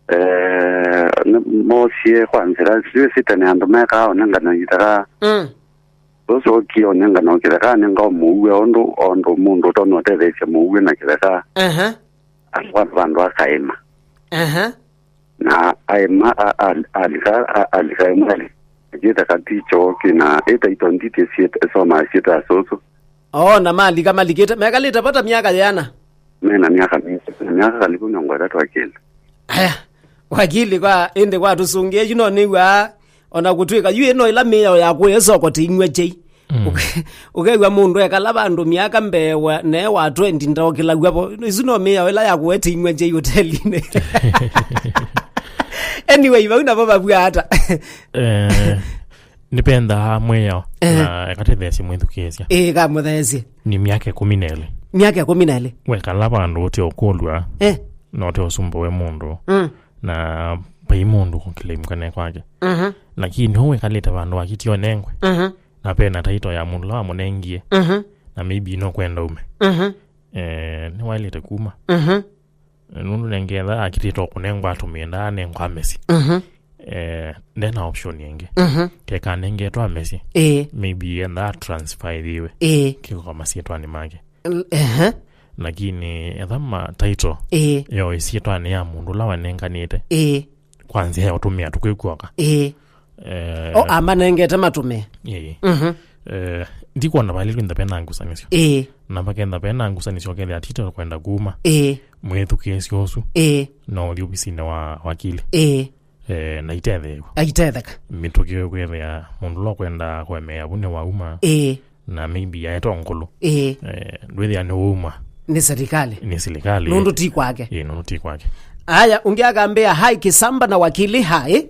Eh, nĩ-, moosie kwa nzĩla, sijui si tene andũ mekaa ũnengana kĩtheka. Mm. Ũsu okie ũnengana kĩtheka, anenga mũuwe, ũndũ, ũndũ mũndũ ũtonya ũtetheesya mũuwe na kĩtheka. Aha. Andũ vandũ akaĩma. Aha. Na aema a-, a-, alika, a-, alika ĩmwe ali-, kĩta kati kyoo kĩna ĩtaito nditi syĩt-, ĩsomaa syĩta sũsũ. Oo, na malika malikĩte, mekalĩte vata myaka yĩana? Mena myaka mingĩ, mena myaka kalivu mĩongo ĩtatũ akĩla. Aya, wakili kwa, ĩndĩ kwa tũsũngĩe, yu no nĩw'aa, ona kũtw'ĩka, yu ĩno ĩla mĩao ya kũya soko tĩinywa kyei. Mm. Ũke-, ũkew'a mũndũ ekala vandũ myaka mbee wa, ne wa twenty ndokĩlaw'a vo. Isu no mĩao ĩla ya kũete inywa nje hotelinĩ. Anyway, vau navo vavua ata? Eh, nĩpendaa mwĩao. Eh. Na ekatetheesye mwĩthukĩĩsya. Ĩĩ, kamũtheesye. Nĩ myaka ĩkũmi na ĩlĩ. Myaka ĩkũmi na ĩlĩ. Wekala vandũ ũte ũkũlw'a. Eh. Na ũte ũsumbũwe mũndũ. Mm. Na vai mũndũ kũkĩla imkane kwake. Mhm. Lakini ũũ wekalĩte vandũ wakĩtio nengwe. Mhm. Na ve na taito ya mũndũ ũla wamũnengie. Mhm. Na maybe no kwenda ume. Mhm. Eh, nĩwaĩlĩte kuma. Mhm. Nũndũ nenge etha akĩtĩtwa kũnengwa atũmĩe, ndaanengwa amesĩ. Mhm. Eh, ndena option ĩngĩ. Mhm. Keka anengetwe amesĩ. Ĩĩ. Maybe etha transfer ĩthiwe. Ĩĩ. Kĩko kwa masyĩtwanĩ make. L-, ehe. Lakini etha ma title, ĩĩ, yo ĩsyĩtwanĩ ya mũndũ ũla wanenganĩte. Ĩĩ. Kwa nzĩa ya ũtũmĩa tũkwĩkw'oka. Ĩĩ. Eh, o amanengete matũmĩe. Ĩĩ. Mhm. Eh, ndikwona vailĩtwe ntha vena ngusanĩsyo. Ĩĩ. Na vakentha vena ngusanĩsyo kethĩa title kwenda kuma. Ĩĩ. Mwĩthukĩĩsyo ũsu. Ĩĩ. No ũthi ovisinĩ wa wakili. Ĩĩ. Eh, na itetheew'a. Aitetheka. Mĩtũkĩ kwĩthĩa mũndũ ũla ũkwenda kũemeea vu nĩ wauma. Ĩĩ. Na maybe aetwa ngũlũ. Ĩĩ. Eh, ndwĩthĩa nĩ wauma. Nĩ serikali. Nĩ serikali. Nũndũ ti kwake. Ĩĩ, nũndũ ti kwake. Aya, ũngĩ akambĩa, "Hi, Kisamba na wakili, hi.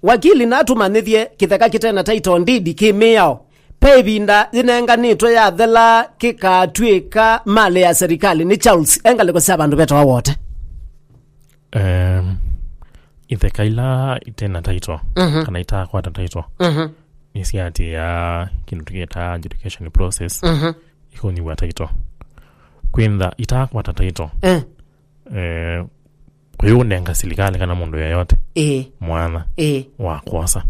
Wakili, natũmanyĩthye kĩtheka kĩtena title deed kĩ mĩao. Pe ĩvinda yĩnenganĩtwe yathela kĩkatw'ĩka malĩ ya serikali." Nĩ Charles, e ngalĩko sya vandũ vetawa Wote. Em, itheka ila itena title, mhm, kana itakwata title, mhm, nĩsiatĩĩaa kĩndũ tũkĩtaa adjudication process, mhm, ĩkũnyiw'a title. Kwĩntha itakwata title, eh, eh, kũyĩũnenga silikalĩ kana mũndũ yeyote, ĩĩ, mwanya, ĩĩ, wa kwosa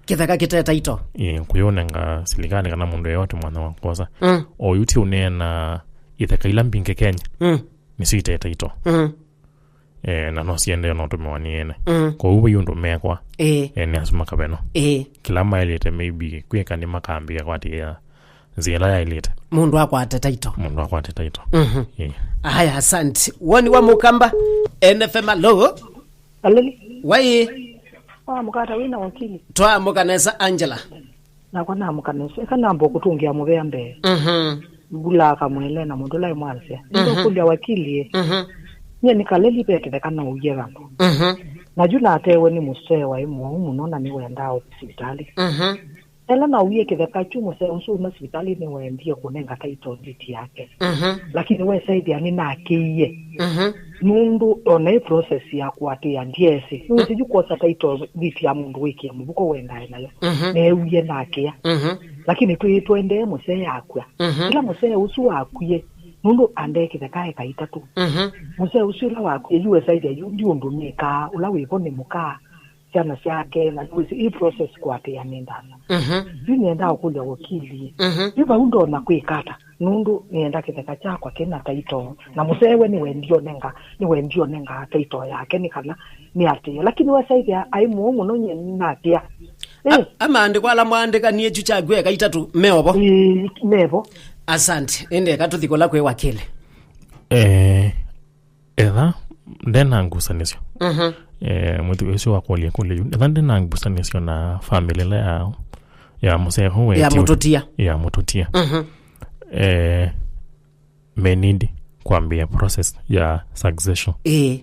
kĩtheka kĩte title. Ĩĩ, kũyĩũnenga silikalĩ kana mũndũ yeyote mwanya wa kwosa. Mm. Oyu ti ũneena itheka ila mbingĩ Kenya. Mm. Nĩsyo ite title. Mm. Eh, na no siendee no tũmĩwa nĩ ene. Mm. Kwoou vai ũndũ mekwa, ĩĩ, ene asu makaveno. Ĩĩ. Kĩla maĩlĩte maybe kwĩka nĩ makambĩĩa kwatĩĩa nzĩa ĩla yaĩlĩte. Mũndũ akwate title. Mũndũ akwate title. Mhm. Ĩĩ. Aya, asante. Woni wa Mũkamba, N F M, alo? Aleli. Wai? Wa mũkata wĩna wakili. Twaamũka nesa, Angela. Nakwa namũkanĩsya, eka namba kũtũngĩa mũvea mbee. Mhm. Mbula akamwĩle na mũndũ ũla ĩmwasya. Mhm. Nĩndũkũlya wakili ĩ. Mhm. Nyie nĩ Kaleli ve kĩtheka nauie vandũ. Mhm. Na yu natewe nĩ mũsee waĩ mũwau mũno na nĩwendaa ũthi sivitalĩ. Mhm. Ela nauie kĩtheka kyu mũsee ũsu uma sivitalĩ nĩwaendie kũnenga title deed yake. Mhm. Lakini wesaĩthĩa nĩnakĩie. Mhm. Nũndũ ona ĩ process ya kũatĩĩa ndyeesĩ. Nĩwĩsĩ yu kwosa title deed ya mũndũ wĩkĩe mũvuko wendae nayo. Mhm. Neewie nakĩa. Mhm. Lakini twĩ tũendee mũsee akw'a. Mhm. Ĩla mũsee ũsu wakwie, nũndũ andee kĩtheka eka itatũ. Mhm. Mũsee ũsu ĩla wakwie, yu wesaĩthĩa yu ndi ũndũ nĩkaa, ũla wĩvo nĩ mũkaa, syana syake, na nĩwĩsĩ ĩ process kũatĩĩa nĩ ndasa. Mhm. Yu nĩendaa ũkũlya wakili. Mhm. Yu vau ndona kwĩka ata? Nũndũ nĩenda kĩtheka kyakwa kĩna taito, na mũsee we nĩwendio nenga, nĩwendio nenga taito yake nĩ kana nĩatĩe. Lakini wesa ĩthĩa aĩ mũũ mũno, nyie nĩnatĩa. Eh. A- amaandĩko ala mwaandĩkanie kyu kyaku eka itatũ meovo? Ĩĩ, mevo. Asante. Ĩndĩ eka tũthi kũla kwĩ wakili. Eh, etha ndena ngusanĩsyo. Mhm. Eh, mwĩthukĩ ũcio wakũlya kũlya yu, etha ndena ngusanĩsyo na family ĩla ya, ya mũsee ũũ ya wetiwe, mũtũtia. Ya mũtũtia. Mhm. Eh, menidi kwambĩĩa process ya succession. Ĩĩ.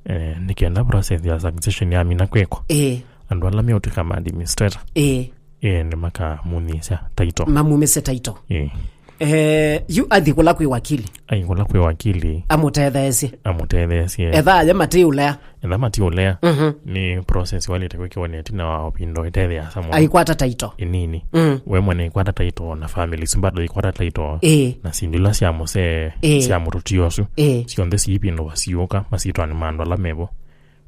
Eh, nĩ kenda process ya succession yamina kwĩkwa, ĩĩ, andũ ala meũtw'ĩka ma administrator, ĩĩ, eh, nĩmakamunyĩsya taito. Mamumĩsye taito. Ĩĩ. Eh, yu athi kũla kwĩ wakili. Athi kũla kwĩ wakili. Amũtetheesye. Amũtetheesye. Etha aye matiũlea. Etha matiũlea. Mhm. Nĩ process walĩte kwĩkĩwa nĩ ĩtina wa ũpindo ĩtethea samwa. Aikwata taito. Ĩnini. Mm. We mwene ikwata taito na family isu bado ikwata taito. Ĩĩ. Na syĩndũ ila sya mũsee, ĩĩ, sya mũtũtia ũsu. Ĩĩ. Syonthe siipindũwa siũka masitwanĩ ma andũ ala mevo.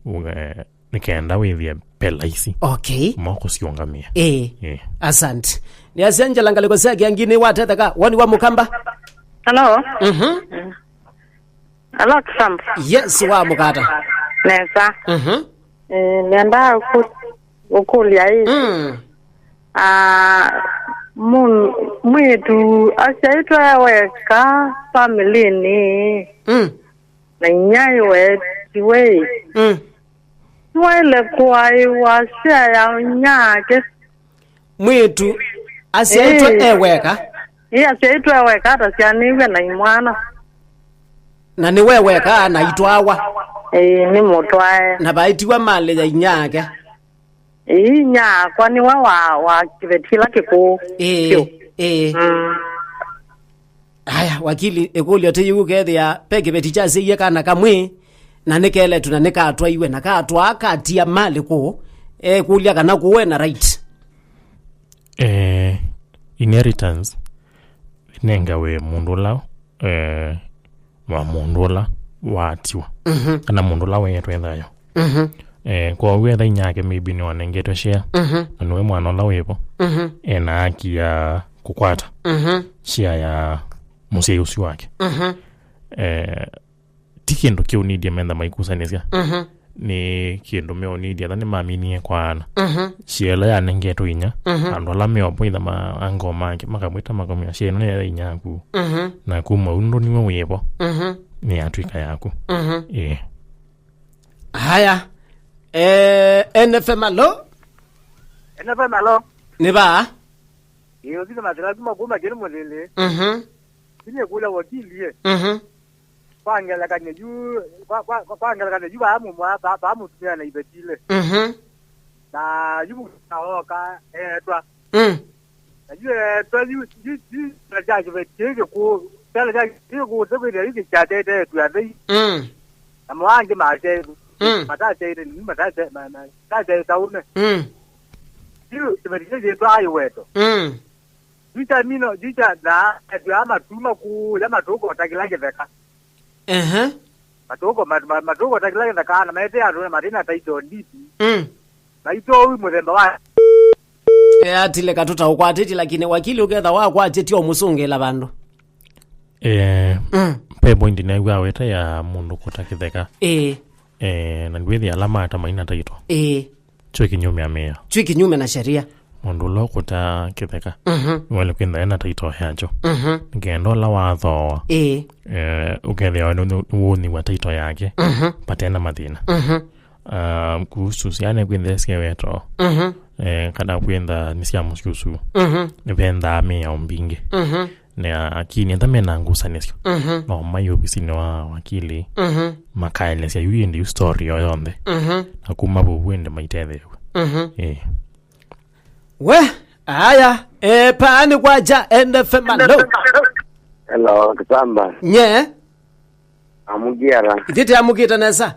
Ũ-, eh, nĩ kenda wĩthĩe pelaisi. Okay. Moko siũngamĩa. Ĩĩ. Ĩĩ. Asante. Nĩasya njala ngalĩko sya kĩangi nĩ watetheka. Woni wa mũkamba? Hello. Mhm. Hello, Trump. Yes, wa mũkata. Nesa. Mhm. Eh, nenda ku-, ũkũlya ĩ. Mm. Ah, mun-, mwĩĩtu asyaĩtwe e weka family-nĩ. Mm. Na inyia ĩ wetiwe. Mm. Nĩwaĩle kũaĩwa syĩa ya inyia ake. Mwĩĩtu asyaĩtwe, ĩĩ, e weka? Ĩĩ, asyaĩtwe e weka, atasyaanĩw'e na imwana. Na nĩwe weka na itwawa? Ĩĩ, nĩ mũtwae. Na vaĩtiwa malĩ ya inyia ake? Ĩĩ, inyia akwa nĩwe wa, wa kĩveti kĩla kĩkũũ. Ĩĩ, vyũ. Ĩĩ. Mm. Aya, wakili, ĩkũlyo tĩ yĩu, kethĩa ve kĩveti kyasyaie kana kamwe, na nĩkeletwe na nĩkatwaiwe, na katwaa katia malĩ kũũ, ekũlya kana kũũ ena right? Eh, inheritance ĩnengawe mũndũ ũla, eh, wa mũndũ ũla waatiwa, mhm, kana mũndũ ũla weetwe thayũ. Mhm. Eh, kwoou etha inyia ake maybe nĩwanengetwe share, mhm, na nĩwe mwana ũla wĩvo, mhm, ena haki ya kũkwata, mhm, share ya mũsyai ũsu wake. Mhm. Eh, ti kĩndũ kĩũnidie metha maikusanĩsya. Mhm. Nĩ kĩndũ meũnidie, etha nĩmaminie kwaana. Mhm. Share ĩla yanengetwe inya, mhm, andũ ala meovo itha ma ango make, makamwĩta makamwĩa, "Share ĩno nĩ ya inya yaku." Mhm. Na kuma ũndũ nĩwe wĩvo, mhm, nĩyatw'ĩka yaku. Mhm. Ĩĩ. Haya. Eh, N F M, alo? N F M, alo? Nĩ vaa? Ĩĩ, ũsini mathĩna kuma kuma kĩnĩ mũthĩlĩ. Mhm. Sini kũla wakili ye. Mhm. Kwa ngelekany'o yu, kwa, kwa, kwa ngelekany'o yu vaa mũmwa, vaa, vaa mũtumĩa na ivetile. Mhm. Na yu mũtumĩa oka, etwa. Mm. Na yu etwa yu, yu, yu, na kya kĩveti kĩu kĩkũũ, kyala kya kĩu kĩkũũ, tũkwĩthĩa yu kĩkyatete etu athei. Mm. Na mwa angĩ masyaĩtwe. Mm. Matasyaĩte, nĩ matasya-, ma-, ma-, matasyaĩte ũme. Mm. Yu kĩveti kĩu kĩtwaa iweto. Mm. Yu kya mino, yu kya na etu aa matuma kũya matũkota kĩla kĩtheka. Ehe. Matũko, ma-, ma-, matũkota kĩla kĩtheka na maete andũ na matina title deed. Mm. Maitoi mũthemba wa. E, atile katũta ũkwatĩtye, lakini wakili ũketha wakwatĩtye ũmũsũngĩla vandũ. Eh, mm, pe point nĩw'a aweta ya mũndũ kũta kĩtheka. Ĩĩ. Eh, na ndwĩthĩa ala mata maina taito. Ĩĩ. Kyo kĩnyume amea. Kyo kĩnyume na sheria. Mũndũ ũla ũkũta kĩtheka, mhm, nĩwaĩle kwĩtha ena taito yakyo. Mhm. Nĩkenda ũla wathooa, ĩĩ, eh, ũkethĩa nĩ, nĩ, nĩwũnyiwa taito yake, mhm, patena mathĩna. Mhm. Ah, kuhusu syana kwĩthĩa syeweto, mhm, eh, kana kwĩtha nĩ sya mũsyĩ ũsu, mhm, nĩvendaa mĩao mbingĩ. Mhm. Na akini ata mena ngusanĩsyo, mhm, no mai ovisinĩ wa wakili, mhm, makaelesya yu ĩndĩ yu story yo yonthe. Mhm. Na kuma vau ĩndĩ maitetheew'a. Mhm. Eh. We, aya, eh, paani kwaja N F M, alo? Hello, Kisamba. Nye? Amugiara. Ithite amukite nesa.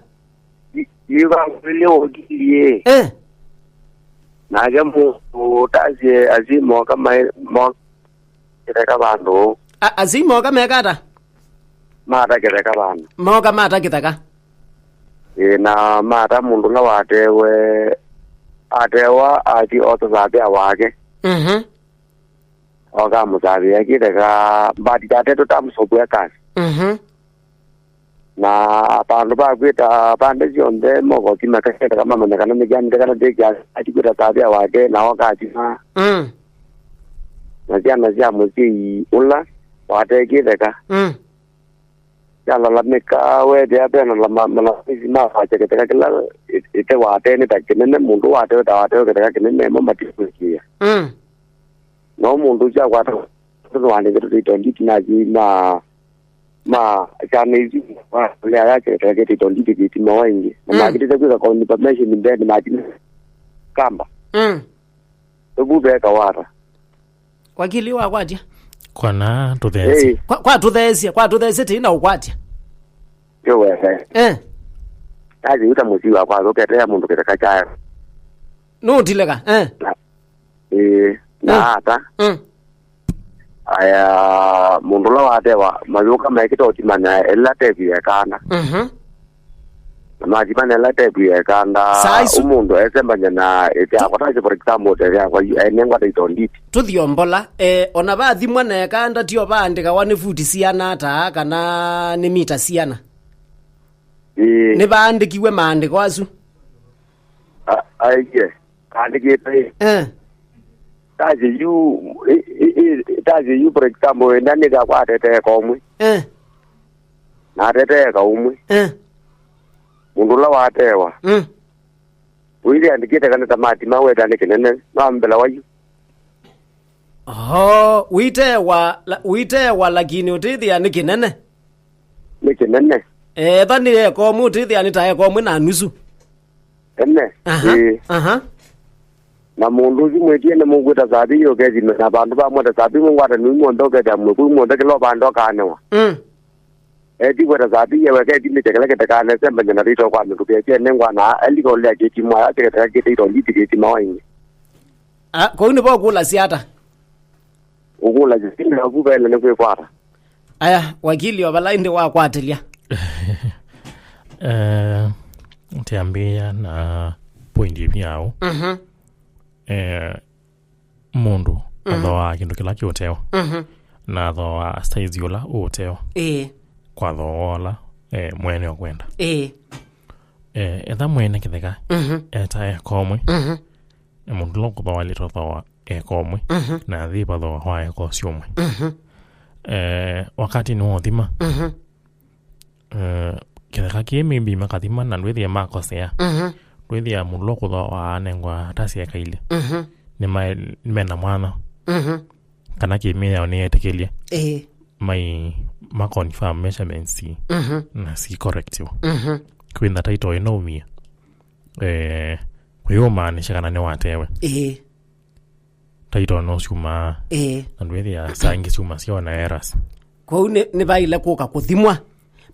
Yu vangulile okilie. Eh. Nake mũndũ ũtasye azimo kama mo-, kĩtheka vandũ. A-, azimo kama ekata? Mata kĩtheka vandũ. Moka mata kĩtheka. Ĩ, na mata mũndũ ũla watewe, atewa athi osa thambĩa wake. Mhm. Oka mũsavĩa kĩtheka, but tate tũtamũsovua kasi. Mhm. Na vandũ va kwĩta pande syonthe, mogoti makasendeka mamanya kana nĩ kyanĩte kana ndĩ kya, ati kwĩta savĩa wake, na okathima. Mm. Na syana sya mũsyai ũla wate kĩtheka. Mm. Syalalamĩka, wethĩa vena lama-, malalamisi ma kwakya kĩtheka kĩla ĩ-, ĩte wate nĩ ta kĩnene, mũndũ wate wĩta wate kĩtheka kĩnene, mo matikwĩkĩĩa. Mm. No mũndũ ũsu akwata nĩwandĩkĩtwe title deed na asyai ma, ma syana isu, lea yake kĩtheka kĩ title deed kĩtimawa ĩngĩ. Na mm, makĩtĩte kwĩka confirmation, then matina kamba. Mm. Ũvu veka wata. Wakili wakwatya? Kwana tũtheesye. Hey. Kwa, kwa tũtheesye, kwa tũtheesye tĩna ũkwatya. Yo wese. Eh. Athi uta mũsyĩ wakwa, ũketea mũndũ kĩtheka kyayo. Nũtileka, eh. Na, ĩĩ, na mm, ata. Mm. Aya, mũndũ ũla watewa, mayũka mekĩte ũtimanya ĩla tevu yekana. Mhm. Na mathima nela tepu yekanda. Saa isu ũmũndũ esembanya na ĩte yakwa, ta for example, ĩte yakwa, yu- enengwa title deed. Tũthiombola, eh, ona vathimwa na ekanda tio vaandĩkawa nĩ futi siana ata kana nĩ mita siana. Ĩĩ. Nĩ vaandĩkiwe maandĩko asu. A- aiye, kaandĩkĩte ĩ. Eh. Tazi yu, ĩ- ĩ- ĩ- tazi yu, for example, enda nĩka kwa atetee komwe. Eh. Na atetee kaumwe. Eh. Mũndũ ũla watewa. Mm. Ũithi andĩkĩte kana ta matima weta nĩ kĩnene. No mbela wayu. Oh, witewa, la- witewa lakini ũtĩthĩa nĩ kĩnene. Nĩ kĩnene. Etha nĩ eka ũmwe ũtĩthĩa nĩ ta eka ũmwe na nusu. Ene. Aha. Ĩĩ. Aha. Na mũndũ ũsu mwĩtie nĩ mũkwĩta sabi yũkethime na vandũ vamweta sabi mũngwata nũi mwonthe ũkethĩa mwĩ kũu mwonthe kĩla ũvanda ũkanewa. Mm. Eti kweta sabi yewe keti nĩ chekele kĩtekane sembanya na rito kwa mĩtũkĩ eke nengwa na elika ũlea kĩtimwa ya cheketeka kĩte ito nditi kĩtima waingi. Ah, kũu nĩvo ũkũlasya ata? Ũkũlasya sina ũku vele nĩ kwĩkwata. Aya, wakili wa vala ĩndĩ wakwatĩlya. Eh, tiambĩĩa na point ĩvyaũ. Mhm. Eh, mũndũ mhm, athooaa kĩndũ kĩla kĩũtewa. Mhm. Na athooaa size ũla ũũtewa. Ĩĩ. Kwa thooa ũla, eh, mwene ũkwenda. Ĩĩ. Eh, etha mwene kĩtheka, mhm, eta eka ũmwe. Mhm. Na mũndũ ũla ũkũthooa lĩto thooa eka ũmwe. Mhm. Na athi vathooa wa eka ũsu ũmwe. Mhm. Eh, wakati nĩwothima. Mhm. Eh, kĩtheka kĩĩ maybe makathima na ndwĩthĩa makosea. Mhm. Ndwĩthĩa mũndũ ũla ũkũthooa anengwa ta syeka ilĩ. Mhm. Nĩma- mena mwana. Mhm. Kana kĩmĩao nĩyetĩkĩlye. Ĩĩ. Mai- ma confirm measurements. Mhm. Na si correct. Mhm. Kwĩna title ĩnaumie. Eh, kũyũmaanisha kana nĩwatewe. Ĩĩ. Title no syumaa. Ĩĩ. Na ndwĩthĩa saa ingĩ syuma syona errors. Kwoou nĩ- nĩvaĩle kũka kũthimwa.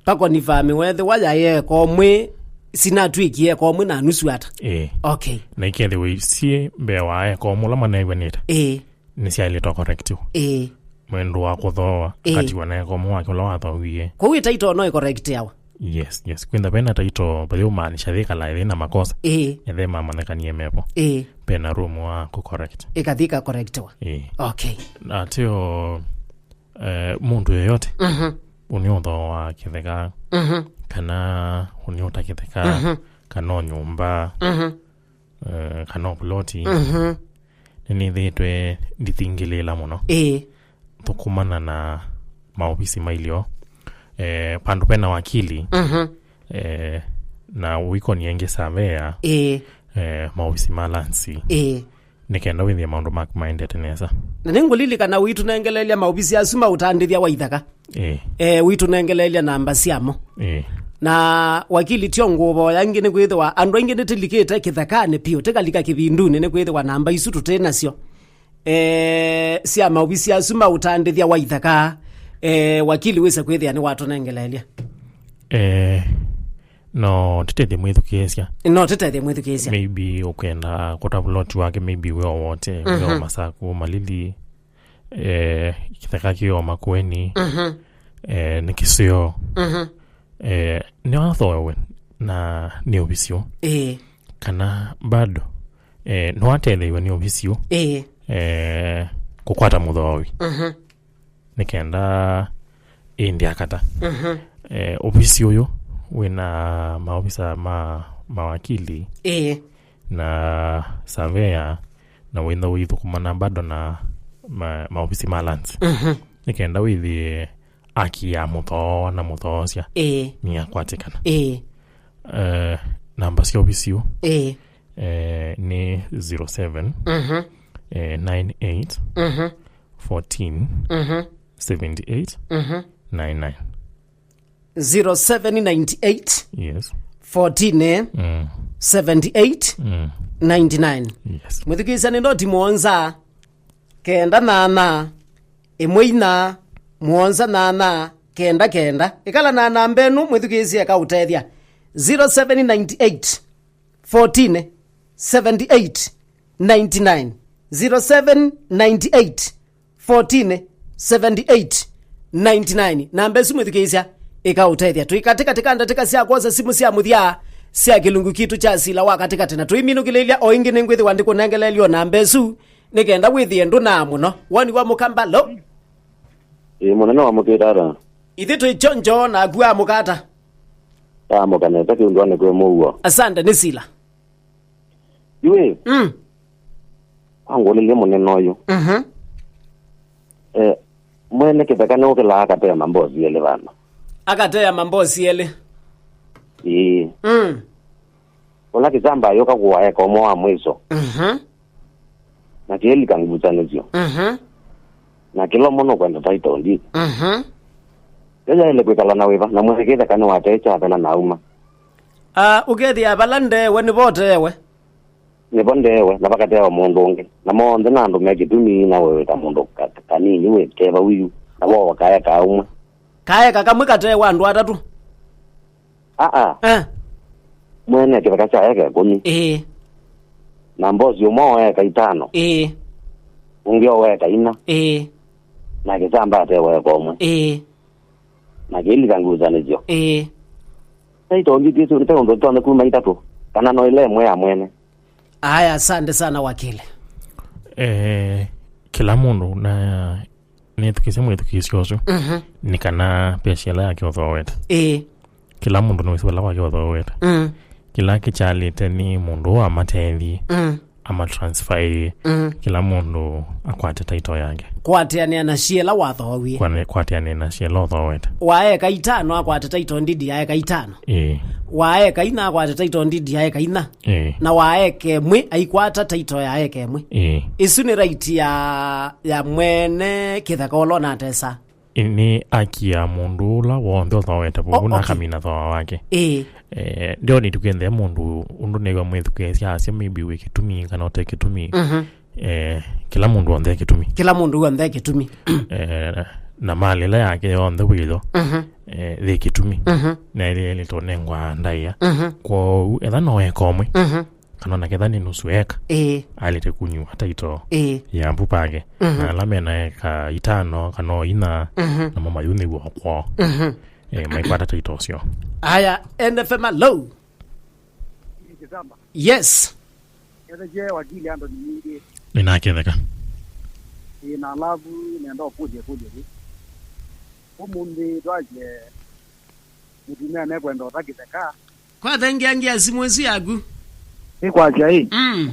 Pakonifamiwe ethĩwa yaĩ eka ũmwe, sinatw'ĩkie eka ũmwe na nusu ata. Ĩĩ. Okay. Na ikethĩwa isyĩ mbee wa eka ũmwe ũla maneew'anĩte. Ĩĩ. Nĩsyaĩlĩtwe correctiwa. Ĩĩ. Mwendũ wa kũthooa, ĩĩ, akatiwa na eka ũmwe wake ũla wathoowie. Kwoou ĩ title no ĩcorrectiawa? Yes, yes. Kwĩntha vena title, vathi ũmaanisha thĩkala ĩthĩ na makosa. Ĩĩ. Ethe mamanyĩkanie mevo. Ĩĩ. Vena room wa kũcorrect. Ĩkathi ĩkacorrectiwa. Ĩĩ. Okay. Na ateo, eh, mũndũ yoyote, mhm, ũnĩ ũthooa kĩtheka, mhm, kana ũnĩ ũta kĩtheka, mhm, kana o nyũmba, mhm, eh, kana o ploti, mhm, nĩnĩthĩtwe ndithingĩlĩĩla mũno. Ĩĩ. Thũkũmana na maovisi mailyo, eh, vandũ vena wakili, mhm, eh, na ũikonia ĩngĩ savea, ĩĩ, eh, maovisi ma lansi. Ĩĩ. Nĩ kenda wĩthĩe maũndũ maku maendete nesa. Na nĩngũlilikana ũitũnengeleelya maovisi asu ma ũtandĩthya wa ithaka. Ĩĩ. Eh, ũitũnengeleelya namba syamo. Ĩĩ. Na wakili tyo ngũvoya ĩngĩ nĩ kwĩthĩwa andũ aingĩ nĩtĩlikĩte kĩthekanĩ piũ, tĩkalika kĩvindunĩ nĩ kwĩthĩwa namba isu tũtĩ nasyo. Eh, sya maovisi asu ma ũtandĩthya wa ithaka, eh, wakili wĩse kwĩthĩa nĩwatũnengeleelya. Eh, no tĩtethye mwĩthukĩĩsya. No tĩtethye mwĩthukĩĩsya. Maybe ũkwenda kũta vuloti wake, maybe wĩ o wote, wĩ o, mhm, Masaku, Malili, eh, kĩtheka kĩ o Makueni, mhm, eh, nĩ kĩseo. Mhm. Eh, nĩwathoewe na nĩ ovisi ũũ. Ĩĩ. Kana bado, eh, nĩwatetheew'e nĩ ovisi ũũ. Ĩĩ. Eh, kũkwata mũthooi. Mhm. Nĩ kenda ĩndĩ akata. Mhm. Eh, ovisi ũyũ wĩna maovisa ma mawakili, ĩĩ, na surveyor, na wĩna ũithũkũmana bado na ma, maovisi ma lands. Mhm. Nĩ kenda wĩthĩe aki ya mũthooa na mũthoosya, ĩĩ, nĩyakwatĩkana. Ĩĩ. Eh, namba sya ovisi ũũ, ĩĩ, eh, nĩ zero seven, mhm, eh, nine eight, mhm, fourteen, mhm, seventy eight, mhm, nine nine. Zero seven nine eight, yes, fourteen, eh, mm, seventy eight, mm, ninety nine. Yes. Mwĩthukĩĩsya nĩ ndoti mũonza, kenda nana, ĩmwe inya, mũonza nana, kenda kenda. Ĩkala na namba ĩno, mwĩthukĩĩsye ĩkaũtethya. Zero seven nine eight, fourteen, seventy eight, ninety nine. Zero seven nine eight, fourteen, seventy eight, ninety nine. Namba ĩsu mwĩthukĩĩsya ĩkaũtethya. Twĩ katĩkatĩ ka ndatĩka sya kwosa simũ sya mũthya sya kĩlungu kitũ kya sila wa katĩkatĩ, na tũiminũkĩlĩlya o ĩngĩ nĩngwĩthĩwa ndĩkũnengeleelyo namba ĩsu nĩ kenda wĩthĩe ndũnaa mũno. Woni wa mũkamba, lo? Ĩĩ, mũnene wa mũkĩtata. Ithyĩ twĩ kyonjo naku amũkata. Amũka nesa kĩundũanĩ kwĩ mũuo. Asante, nĩ sila. Yu ĩ, mm, angũlĩlye mũnene ũyũ. Mhm. Eh, mwene kĩtheka nĩũkĩlaa akatea mambosi elĩ vana. Akatea mambosi elĩ. Ĩĩ. Mm. Ũla kĩsamba ayũka kũaeka ũmwe wa mwĩso. Mhm. Na kĩilika ngusanĩsyo. Mhm. Na kĩla ũmwe nũkwenda title deed. Mhm. Yo yaĩle kwĩkala na wĩva, na mwene kĩtheka nĩwatee kyathela na auma. Ah, ũkethĩa vala ndeewe nĩvo ũteewe. Nĩvo ndeewe, na vakateewa mũndũ ũngĩ. Na monthe na andũ me kĩtumi, na we wĩ ta mũndũ ka-, ka-, kanini wĩ keva wiu, na wo wakaeka ũmwe. Kaeka kamwe kateewa andũ atatũ. Aa. Eh. Mwene kĩtheka kya eka ĩkũmi. Ĩĩ. Na mbosi ũmwe oeka itano. Ĩĩ. Ũngĩ oeka ina. Ĩĩ. Na kĩsamba atewa eka ũmwe. Ĩĩ. Na kĩilika ngusanĩsyo. Ĩĩ. Title deed ĩsu nĩ ta ũndũ tũtonya kuma itatũ. Kana no ĩla ĩmwe ya mwene. Aya, asante sana wakili. Eh, kĩla mũndũ na nĩthukĩsye mwĩthukĩsyo ũsu, mhm, nĩ kana pesa ĩla yake ũthooete. Ĩĩ. Kĩla mũndũ nĩwĩsĩ vala wake ũthooete. Mm. Kĩla kĩkyalĩte nĩ mũndũ ũũ amatethie, mm, amatransfer. Mm. Kĩla mũndũ akwate title yake. Kwatĩanĩa na syĩla wathoowie. Kwane-, kwatĩanĩa na syĩla ũthooete. Waeka itano akwate title deed ya eka itano. Ĩĩ. Waeka ina akwate title deed ya eka ina. Ĩĩ. Na waeka ĩmwe aikwata title ya eka ĩmwe. Ĩĩ. Ĩsu nĩ right ya, ya mwene kĩtheka ũla ũnatesa. Ĩ, nĩ aki ya mũndũ ũla w'onthe ũthooete vuvu. O, na okay. Akamina thooa wake. Ĩĩ. Eh, ndio nĩtũkĩenthea mũndũ ũndũ nĩw'a mwĩthukĩĩsya asya maybe wĩ kĩtumi kana ũte kĩtumi. Mhm. Eh, kĩla mũndũ w'onthe e kĩtumi. Kĩla mũndũ w'onthe e kĩtumi. Eh, na mali ĩla yake yonthe wĩyo, mhm, eh, yĩ kĩtumi. Mhm. Na ĩlĩ ĩlĩ tũnengwa ndaĩa. Mhm. Kwoou etha no eka ũmwe. Mhm. Kana ona ketha nĩ nusu eka, ĩĩ, alĩte kunyua title, ĩĩ, ya mbupa yake. Mhm. Na ala mena eka itano kana o ina, mhm, namo mayunĩw'a o kwoo. Mhm. Eh, maikwata title ũsyo. Aya, N F M, hello. Yes. Ethekye wakili Anthony Nyingi. Nĩnaketheka. Ĩĩ, na alafu nenda ũkũlye kũlye kĩ. Ũmũnthĩ twasye mũtumĩa nekwenda ũta kĩtheka. Kwathengeangia simũ ĩsu yaku. Nĩkwasya ĩ. Mm.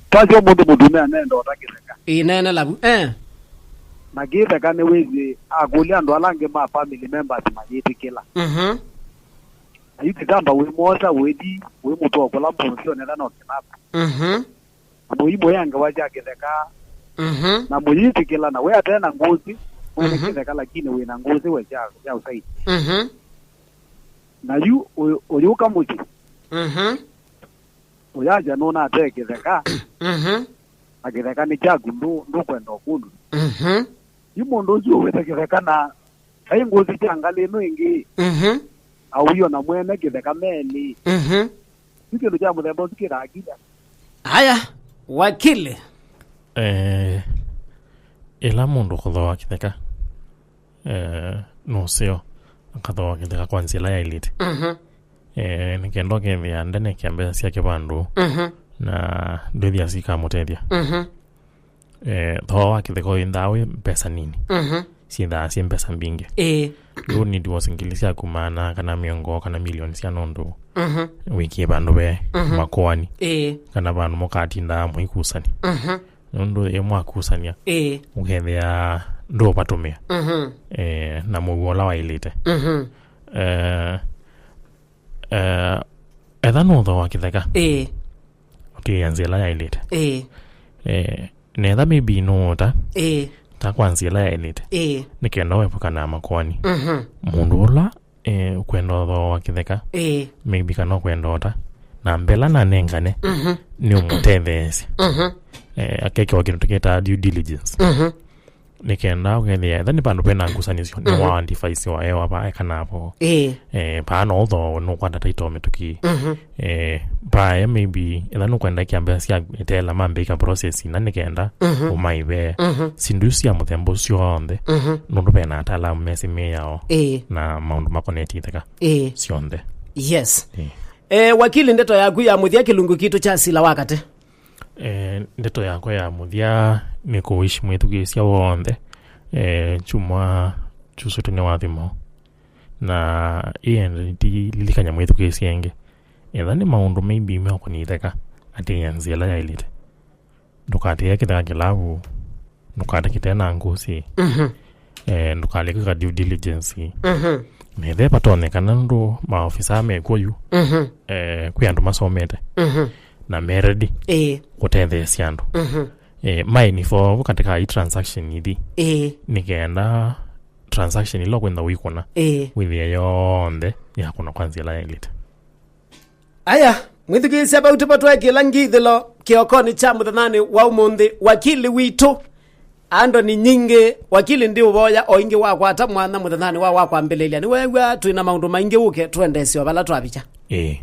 Twasya ũmũnthĩ mũtumĩa nenda ũta kĩtheka. Ĩĩ, neene lavu. Eh. Na kĩtheka nĩwĩsĩ akũlya andũ ala angĩ ma family members mayĩtĩkĩla. Mhm. Na yu kĩtamba wĩ mwosa wĩthi wĩ mũtũa kũla mũsyonĩ etha no kĩnapa. Mhm. Na mũimũya ngewa sya kĩtheka. Mhm. Na mũyĩtĩkĩla na we ate na ngũsĩ, mwene, mhm, kĩtheka, lakini wĩ na ngũsĩ we sya, sya ũsaiti. Mhm. Na yu ũyũ, ũyũka mũsyĩ. Mhm. Ũyasya nũnatee kĩtheka. Mhm. Na kĩtheka nĩ kyaku, ndũ-, ndũkwenda ũkũlw'a. Mhm. Yu mũndũ ũsu ũwĩte kĩtheka na Vai ngũsĩ sya ngalĩ ĩno ĩngĩ. Mhm. Awio na mwene kĩtheka melĩ. Mhm. Yu kĩndũ kya mũthemba ũsu kĩthaa kĩla. Aya, wakili. Eh, ĩla mũndũ kũthooa kĩtheka, eh, nũseo akathooa kĩtheka kwa nzĩa ĩla yaĩlĩte. Mhm. Eh, nĩ kenda ũkethĩa ndanekĩa mbesa syake vandũ, mhm, na ndwĩthĩa sikamũtethya. Mhm. Eh, thooa wa kĩtheka ũyĩnthaa wĩ mbesa nini. Mhm. Syĩnthaa syĩ mbesa mbingĩ. Ĩĩ. Ndũ need was ngili syaku maana kana mĩongo kana milioni sya nũndũ Mhm. wĩkie vandũ ve Mhm. makoani. Ĩĩ. Kana vandũ mũkatindaa mũikusania. Mhm. Nũndũ ĩ mwakusania, Ĩĩ. ũkethĩa ndũvatũmĩa. Mhm. Eh, na mũuo ũla waĩlĩte. Mhm. Eh, eh, etha nũthooa kĩtheka. Ĩĩ. Ũtĩĩa nzĩa ĩla yaĩlĩte. Ĩĩ. Eh, na etha maybe nũũta Ĩĩ. ta kwa nzĩa ĩla yaĩlĩte. Ĩĩ. Nĩ kenda ũepukanaa makoani. Mhm. Mũndũ ũla eh, ũkwenda ũthooa kĩtheka. Ĩĩ. Maybe kana ũkwenda ũta. Na mbela na nengane, Mhm. nĩ ũmũtetheesya. Mhm. Eh, akekĩwa kĩndũ tũkĩtaa due diligence. Mhm. Nĩ kenda ũkethĩa, etha nĩ vandũ pena ngusanĩsyo, nĩ Mhm. wa advice wa ewa va ekana vo. Ĩĩ. Eh, paa no ũthooe nũkwata title mĩtũkĩ. Mhm. Eh, paa e maybe, etha nũkwenda ĩkĩa mbesa sya etela mambĩka process ina nĩ kenda Mhm. ũmaive. Mhm. Sindu isu sya mũthemba ũsu onthe, Mhm. nũndũ vena ataalamu mesĩ mĩao Ĩĩ. na maũndũ makonetye itheka Ĩĩ. syonthe. Yes. Ĩĩ. Eh, wakili, ndeto yaku ya mũthya kĩlungu kitũ kya sila wa katĩ. Eh, ndeto yakwa ya mũthya nĩ kũwish mwĩthukĩĩsya wonthe, eh, kyumwa kyusũtũ nĩ wathimo. Na ĩende ndililikanya mwĩthukĩĩsya ĩngĩ. Etha nĩ maũndũ maybe meũkũnitheka, atĩĩa nzĩa ĩla yaĩlĩte. Ndũkatĩĩe kĩtheka kĩlavu, ndũkate kĩte na ngũsĩ. Mhm. Eh, ndũkaleke kwĩka due diligence. Mhm. Nethe vatonyekana nũndũ maofisa mekw'o yu. Mhm. Eh, kwĩ andũ masomete. Mhm. Na me ready Ĩĩ. kũtetheesya andũ. Mhm. Eh, mainvolve katika hii transaction ithi. Ĩĩ. Nĩ kenda transaction ila ũkwenda wĩkũna. Ĩĩ. Wĩthĩe yonthe yakũna kwa nzĩa ĩla yaĩlĩte. Aya, mwĩthukĩĩsya vau tĩvo twekĩla ngithĩlo kĩokonĩ kya mũthenyanĩ wa ũmũnthĩ, wakili witũ, Andoni Nyingĩ, wakili, ndĩ ũvoya o ĩngĩ wakwata mwanya mũthenyanĩ wa wa kwambĩlĩlya. Nĩweew'a twĩ na maũndũ maingĩ, ũke tũendeesye o vala twavikya. Ĩĩ.